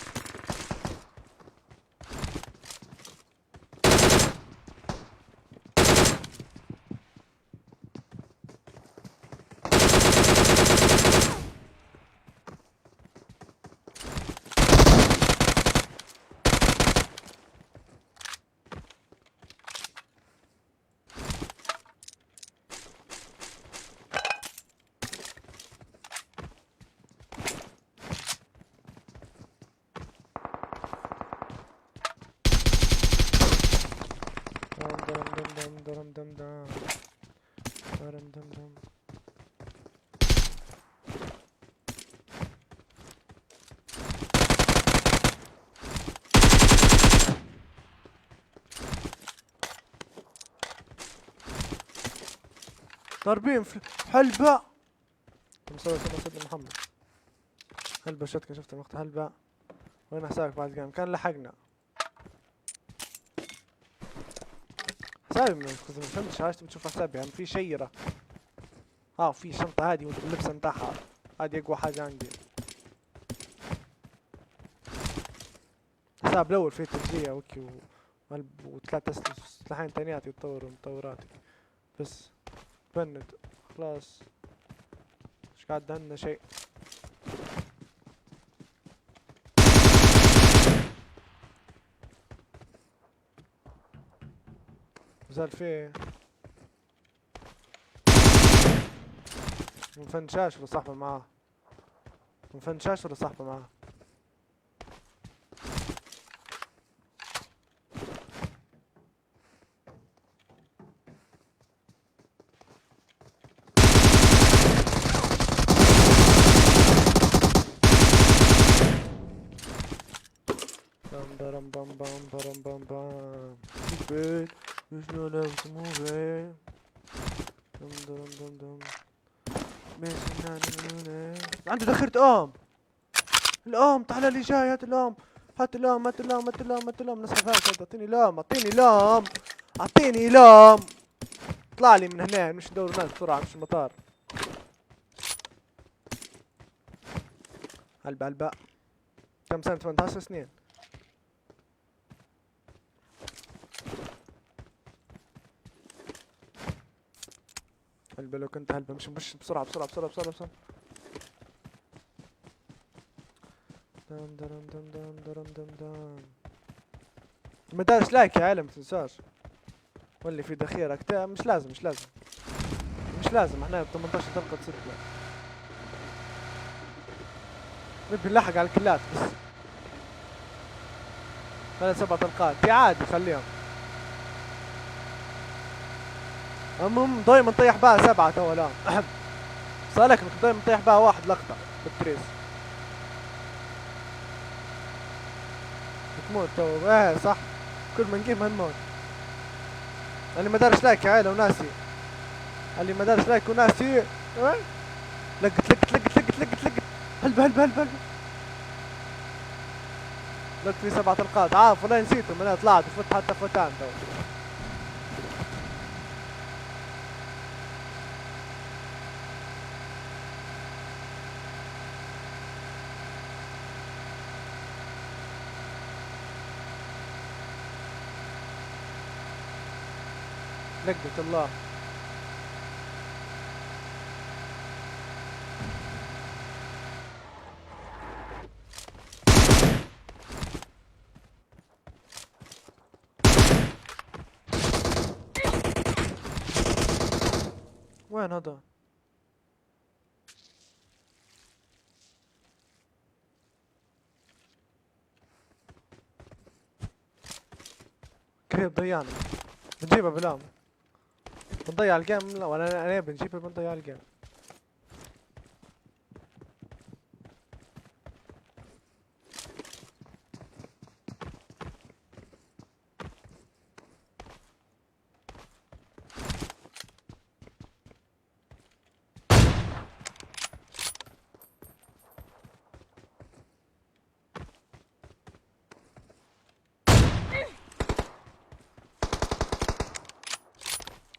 دم، درم، دم، دم، درم، دم، دم. درم، دم، دم. ضاربين في حلبة. اللهم صل وسلم على سيدنا محمد. هلبا شتكة، شفت مقطع هلبا. وين حسابك بعد جيم؟ كان لحقنا. حسابي ما، ما فهمتش، عايز تشوف حسابي، هم في شيرة. اه، في شنطة هادي واللبسة متاعها. هادي أقوى حاجة عندي. حساب الأول فيه تنجية وكي و-، والب-، وتلاتة س-، سلاحين تانيات يتطوروا مطوراتي. بس. بند. خلاص. مش قاعد عندنا شيء. مازال فيه. مفنشاش ولا صاحبه معاه؟ مفنشاش ولا صاحبه معاه؟ بام برم بام بام برم بام بام. Keep it. مش نو لابس موفي. دم درم دم دم. ماشي ناني نوني. عنده ذخيرة أم. الأم، تعال اللي جاي، هات الأم. هات الأم، هات الأم، هات الأم، هات الأم. نصحى فيها كده. أعطيني الأم، أعطيني الأم. أعطيني الأم. طلع لي من هنا، مش ندور ناس بسرعة، مش المطار. هلبا، هلبا. كم سنة؟ تمنتاش سنين. هلبا لو كنت هلبا، مش، مش، بسرعة، بسرعة، بسرعة، بسرعة، بسرعة. دم، درم، دم، دم، درم، دم، دم. ما دارش لايك يا عيلة، ما تنساش. واللي في دخيرك تا-، مش لازم، مش لازم. مش لازم، احنا ب تمنتاش دقيقة ستة. نبي نلحق على الكلات بس. ثلاث سبع طلقات دي عادي، خليهم. المهم دايما طيح بها سبعة تو الآن. صالك دايما طيح بها واحد لقطة بالتريس. بتموت تو، ايه صح. كل ما نجيب ما نموت. اللي ما دارش لايك يا عيلة وناسي. اللي ما دارش لايك وناسي. إيه؟ لقت، لقت، لقت، لقت، لقت، لقت. هلبة، هلبة، هلبة، هلبة. لقت في سبع طلقات. عارف والله نسيتهم، انا طلعت وفت حتى فتان تو. لقت الله. وين هذا؟ كريب ضيعنا. بنجيبه بلا. بنضيع الجيم، لا، ولا انا، أنا بنجيبه، بنضيع الجيم.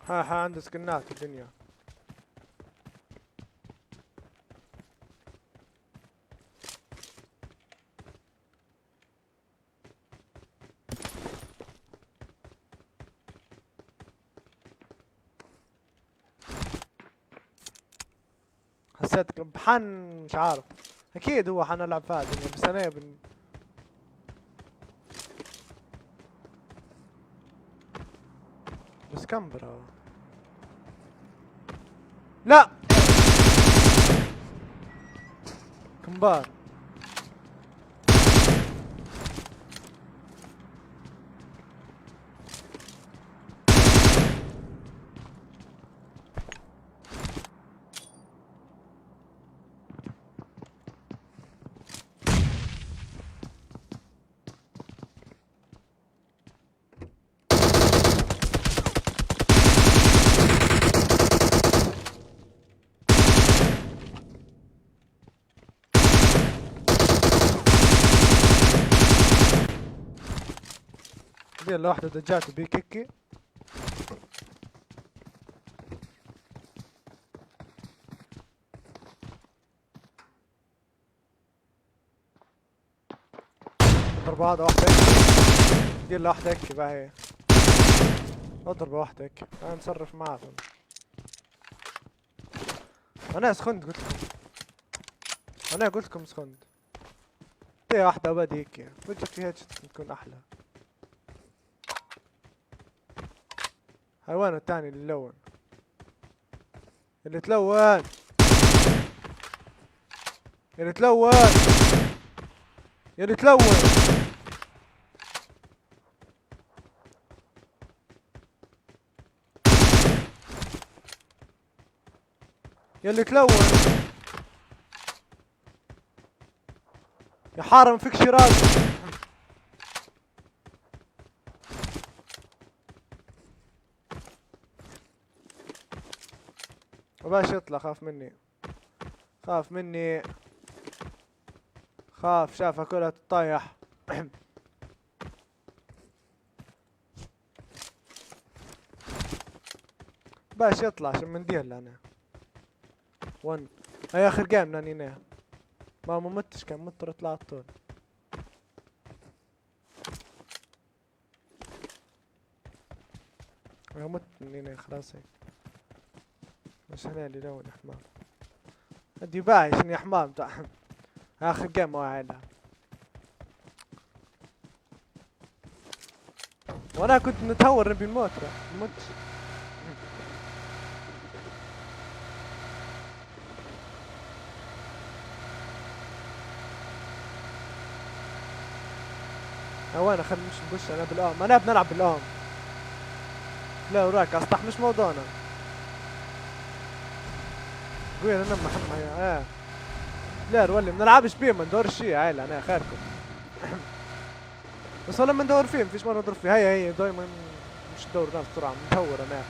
ها، ها، عنده سكنات الدنيا. حسيت بحن، مش عارف. اكيد هو حنلعب فيها الدنيا، بس انا بن-، بس كم برا؟ لا. كمبار. دي لوحدة دجات بي كيكي. اضرب هذا واحدة. دير له واحدة هيك باهي. اضرب واحدة هيك. انا نصرف معاكم. انا سخنت قلت لكم. انا قلت لكم سخنت. دي واحدة بدي هيك. وجهك فيها تكون احلى. حيوان التاني اللي لون. اللي تلون. اللي تلون. اللي تلون. يلي تلون. يا حارم فيك شيرازي. وباش يطلع، خاف مني. خاف مني. خاف، شافها كلها تطيح. باش يطلع، شو من ديال انا. وان. هاي اخر جيم نانينا. ما، ما متش، كان مت طلع طول. أنا مت نانينا خلاص هيك. بس انا اللي لون حمار. ادي باي شنو يا حمار تاع. اخر جيم واعدها. وانا كنت نتهور نبي الموت، لا، ما متش. هو انا خلينا مش نبش، انا بالام، انا بنلعب بالام. لا، وراك اصلح، مش موضوعنا. قوي، انا محمد يا ايه. لا، نولي ما نلعبش بيه، ما ندورش شي، عيل، انا خيركم. بس والله ما ندور فيه، مفيش مرة ندور فيه. هيا، هيا، دايمًا مش ندور ناس بسرعة، ندور انا.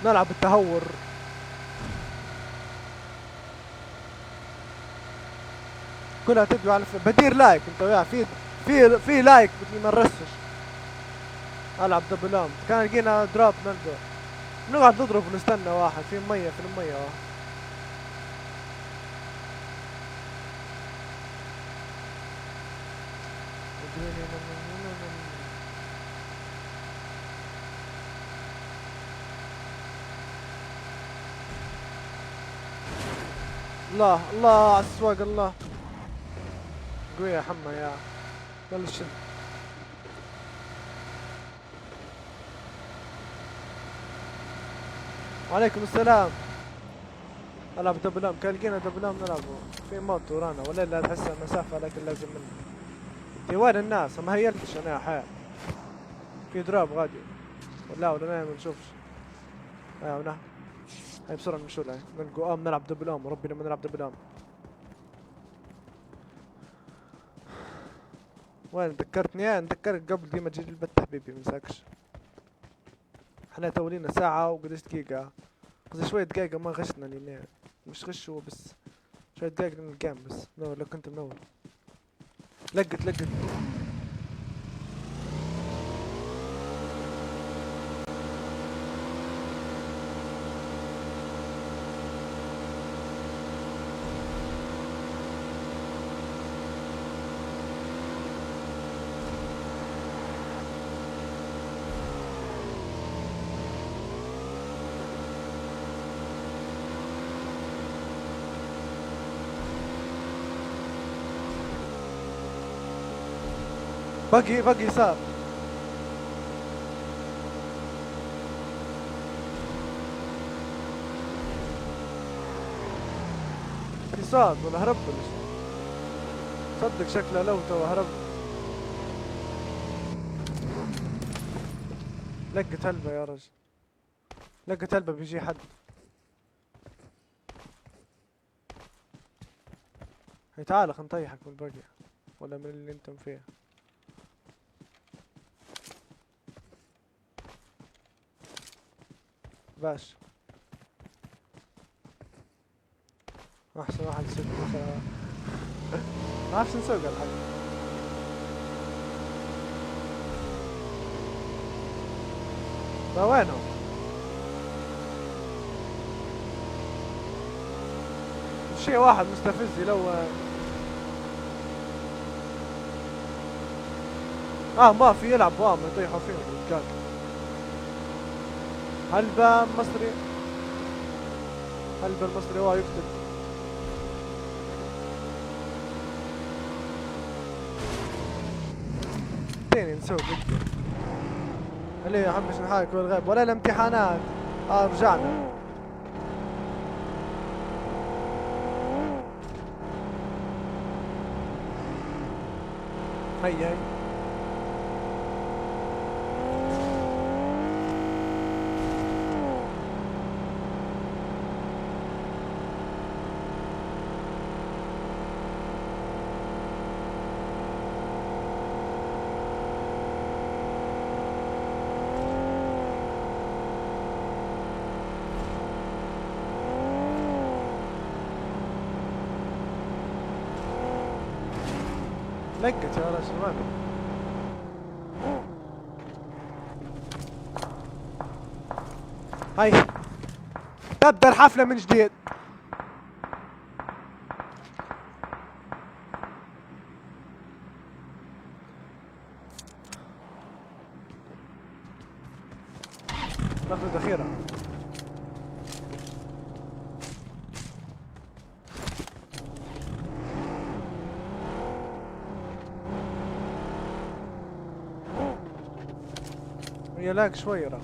نلعب بالتهور. كلها تبدو على ف-، بدير لايك انت وياه، في، في، في لايك بتجي ما نرسش. العب دبل ام، كان لقينا دروب نلقى. نقعد نضرب ونستنى واحد في مية، في المية واحد. الله، الله على السواق، الله. قوي يا حمى يا. يلا شد. وعليكم السلام. العب دبل ام، كان لقينا دبل ام نلعب. في موت ورانا، ولا لا تحسها مسافة، لكن لازم منه. ديوان الناس، ما هيلتش انا يا حياة. في دروب غادي. ولا، ولا انا ما نشوفش. ايوه، نحن. هاي بسرعة نمشوا لها. نلقوا ام، نلعب دبل ام، وربي لما نلعب دبل ام. وين ذكرتني؟ ايه، نذكرك قبل دي ما تجي البت حبيبي، منساكش. احنا تولينا ساعة وقديش دقيقة؟ قصدي شوية دقايق ما غشنا لينا. مش غش هو بس. شوية دقايق من الجيم بس. منور، لو كنت منور. لقت، لقت. باقي، باقي يسار. يسار ولا هرب ولا شنو؟ صدق شكله لو تو هرب. لقت هلبة يا رجل. لقت هلبة بيجي حد. هي تعال، خل نطيحك من البقية. ولا من اللي انتم فيها. باش. احسن واحد يسوق مثلًا. ما اعرفش نسوق الحق. ما وينه؟ شيء واحد مستفز لو. اه، ما في يلعب، اه، ما يطيحوا فيهم الرجال. هلبا مصري. هلبا المصري هو يقتل. تاني نسوق. اللي يحبش نحاكي والغيب ولا الامتحانات. اه، رجعنا. هي، هي. لقت يا راجل، وين؟ هاي. تبدأ الحفلة من جديد. ناخذ الذخيرة. هي لاج شوي راه.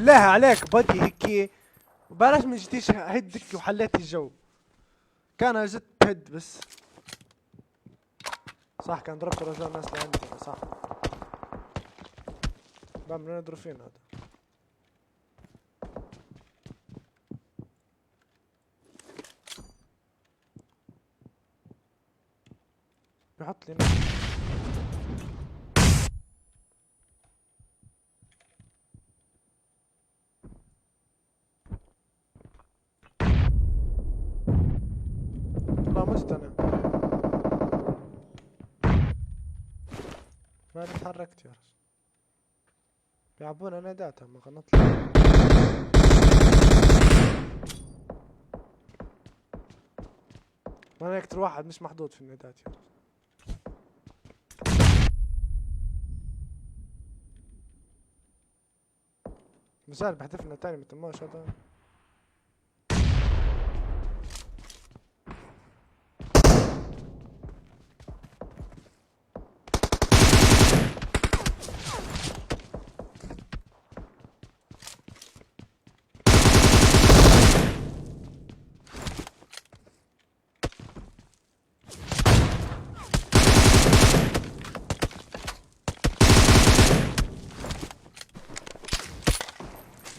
لا عليك بدي هيك، وبلاش من جديد هدك وحليت الجو. كان جت هد بس. صح، كان ضربت رجال الناس اللي عندي، صح. بقى من وين يضرب فينا هذا؟ بيحط لي ناس. والله مت انا. ما تحركت يا رجل. بيلعبون انا داتا، ما خلنا نطلع. وانا اكتر واحد مش محدود في الندات يا رجل. مازال بحذفنا تاني، ما تماش هذا.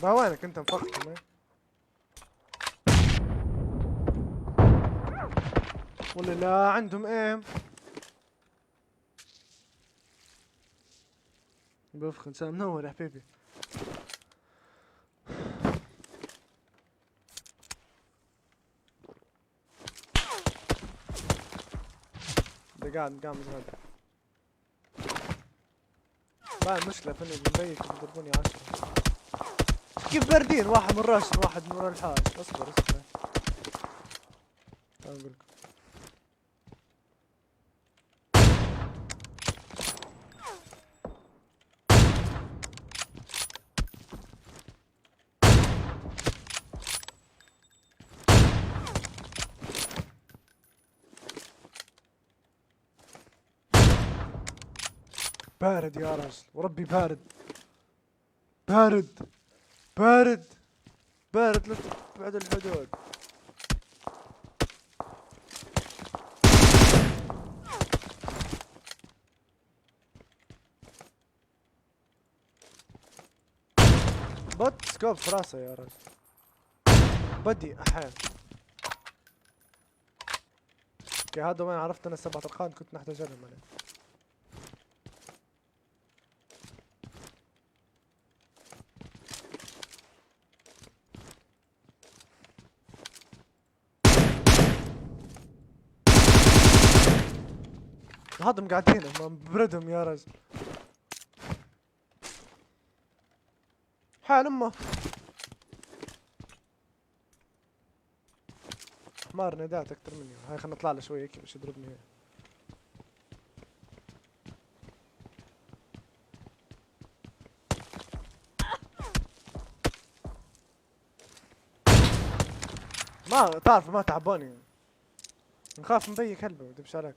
بقى وينك انت مفخم، إيه؟ ولا لا عندهم ايم؟ بفخ انسان منور يا حبيبي. ده قاعد قاعد متغدى. ما المشكلة فيني بنبيك بيضربوني عشرة. كيف باردين، واحد من راس، واحد من ورا الحائط. اصبر، اصبر. تعال نقول لكم. بارد يا راجل، وربي بارد. بارد. بارد. بارد لتبعد الحدود. بوت سكوب في راسه يا راجل. بدي أحيان. اوكي، هذا وين عرفت انا السبع طلقات كنت محتاج لهم انا. هذا مقعدين، ما بردهم يا راجل. حال امه. حمار ندات اكتر مني. هاي خلنا نطلع له شوي هيك باش يضربني هيك. ما تعرف، ما تعبوني. نخاف من بي كلبه، ما اكذبش عليك.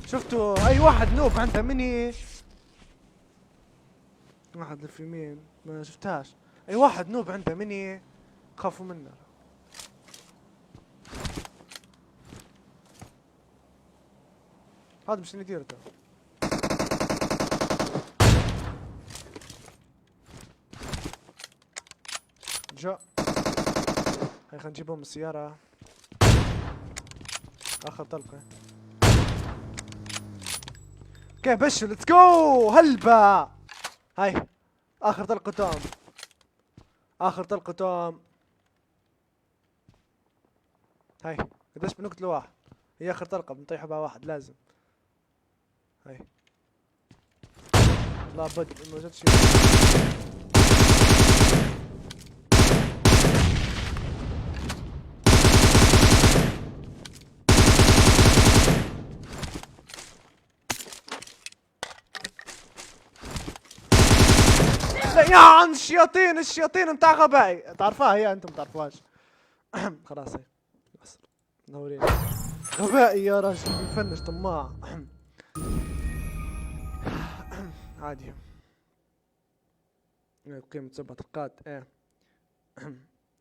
شفتوا اي واحد نوب عنده مني؟ واحد في يمين ما شفتهاش. اي واحد نوب عنده مني خافوا منه. هذا مش ندير ده. جا. هاي خلينا نجيبهم من السيارة. اخر طلقة. كيف بش، ليتس جو هلبا. هاي اخر طلقة توم. اخر طلقة توم. هاي قديش بنقتل واحد؟ هي اخر طلقة بنطيح بها واحد لازم. هاي. لا بد ما جاتش. لا يا عن الشياطين، الشياطين متاع غبائي، تعرفها هي انتم تعرفوهاش. خلاص هي. بس. نورين. غبائي يا راجل، بنفنش طماع. عادي. القيمة تظبط القات، ايه.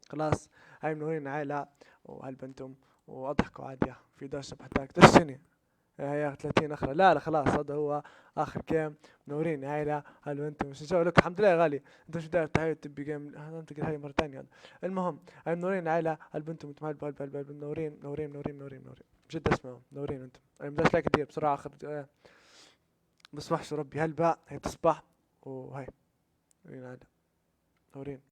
خلاص، هاي منورين عيلة، وهلبا انتم، واضحكوا عادي، في داش بحتاج داش سنة. هاي ثلاثين اخرى، لا لا، خلاص، هذا هو اخر جيم. منورين عيلة، هلبا انتم، مش نسوي لك، الحمد لله يا غالي. انت شو داير تحيي تبي جيم؟ انت قلت هاي مرة تانية. المهم، هاي منورين عيلة، هلبا انتم، هلبا هلبا هلبا هلبا، منورين منورين منورين منورين منورين. بجد اسمعوا، منورين انتم. انا بداش لايك كتير بصراحة، اخر، آه، بصبحش ربي هلبا، هي تصبح، وهاي، منورين عيلة، منورين.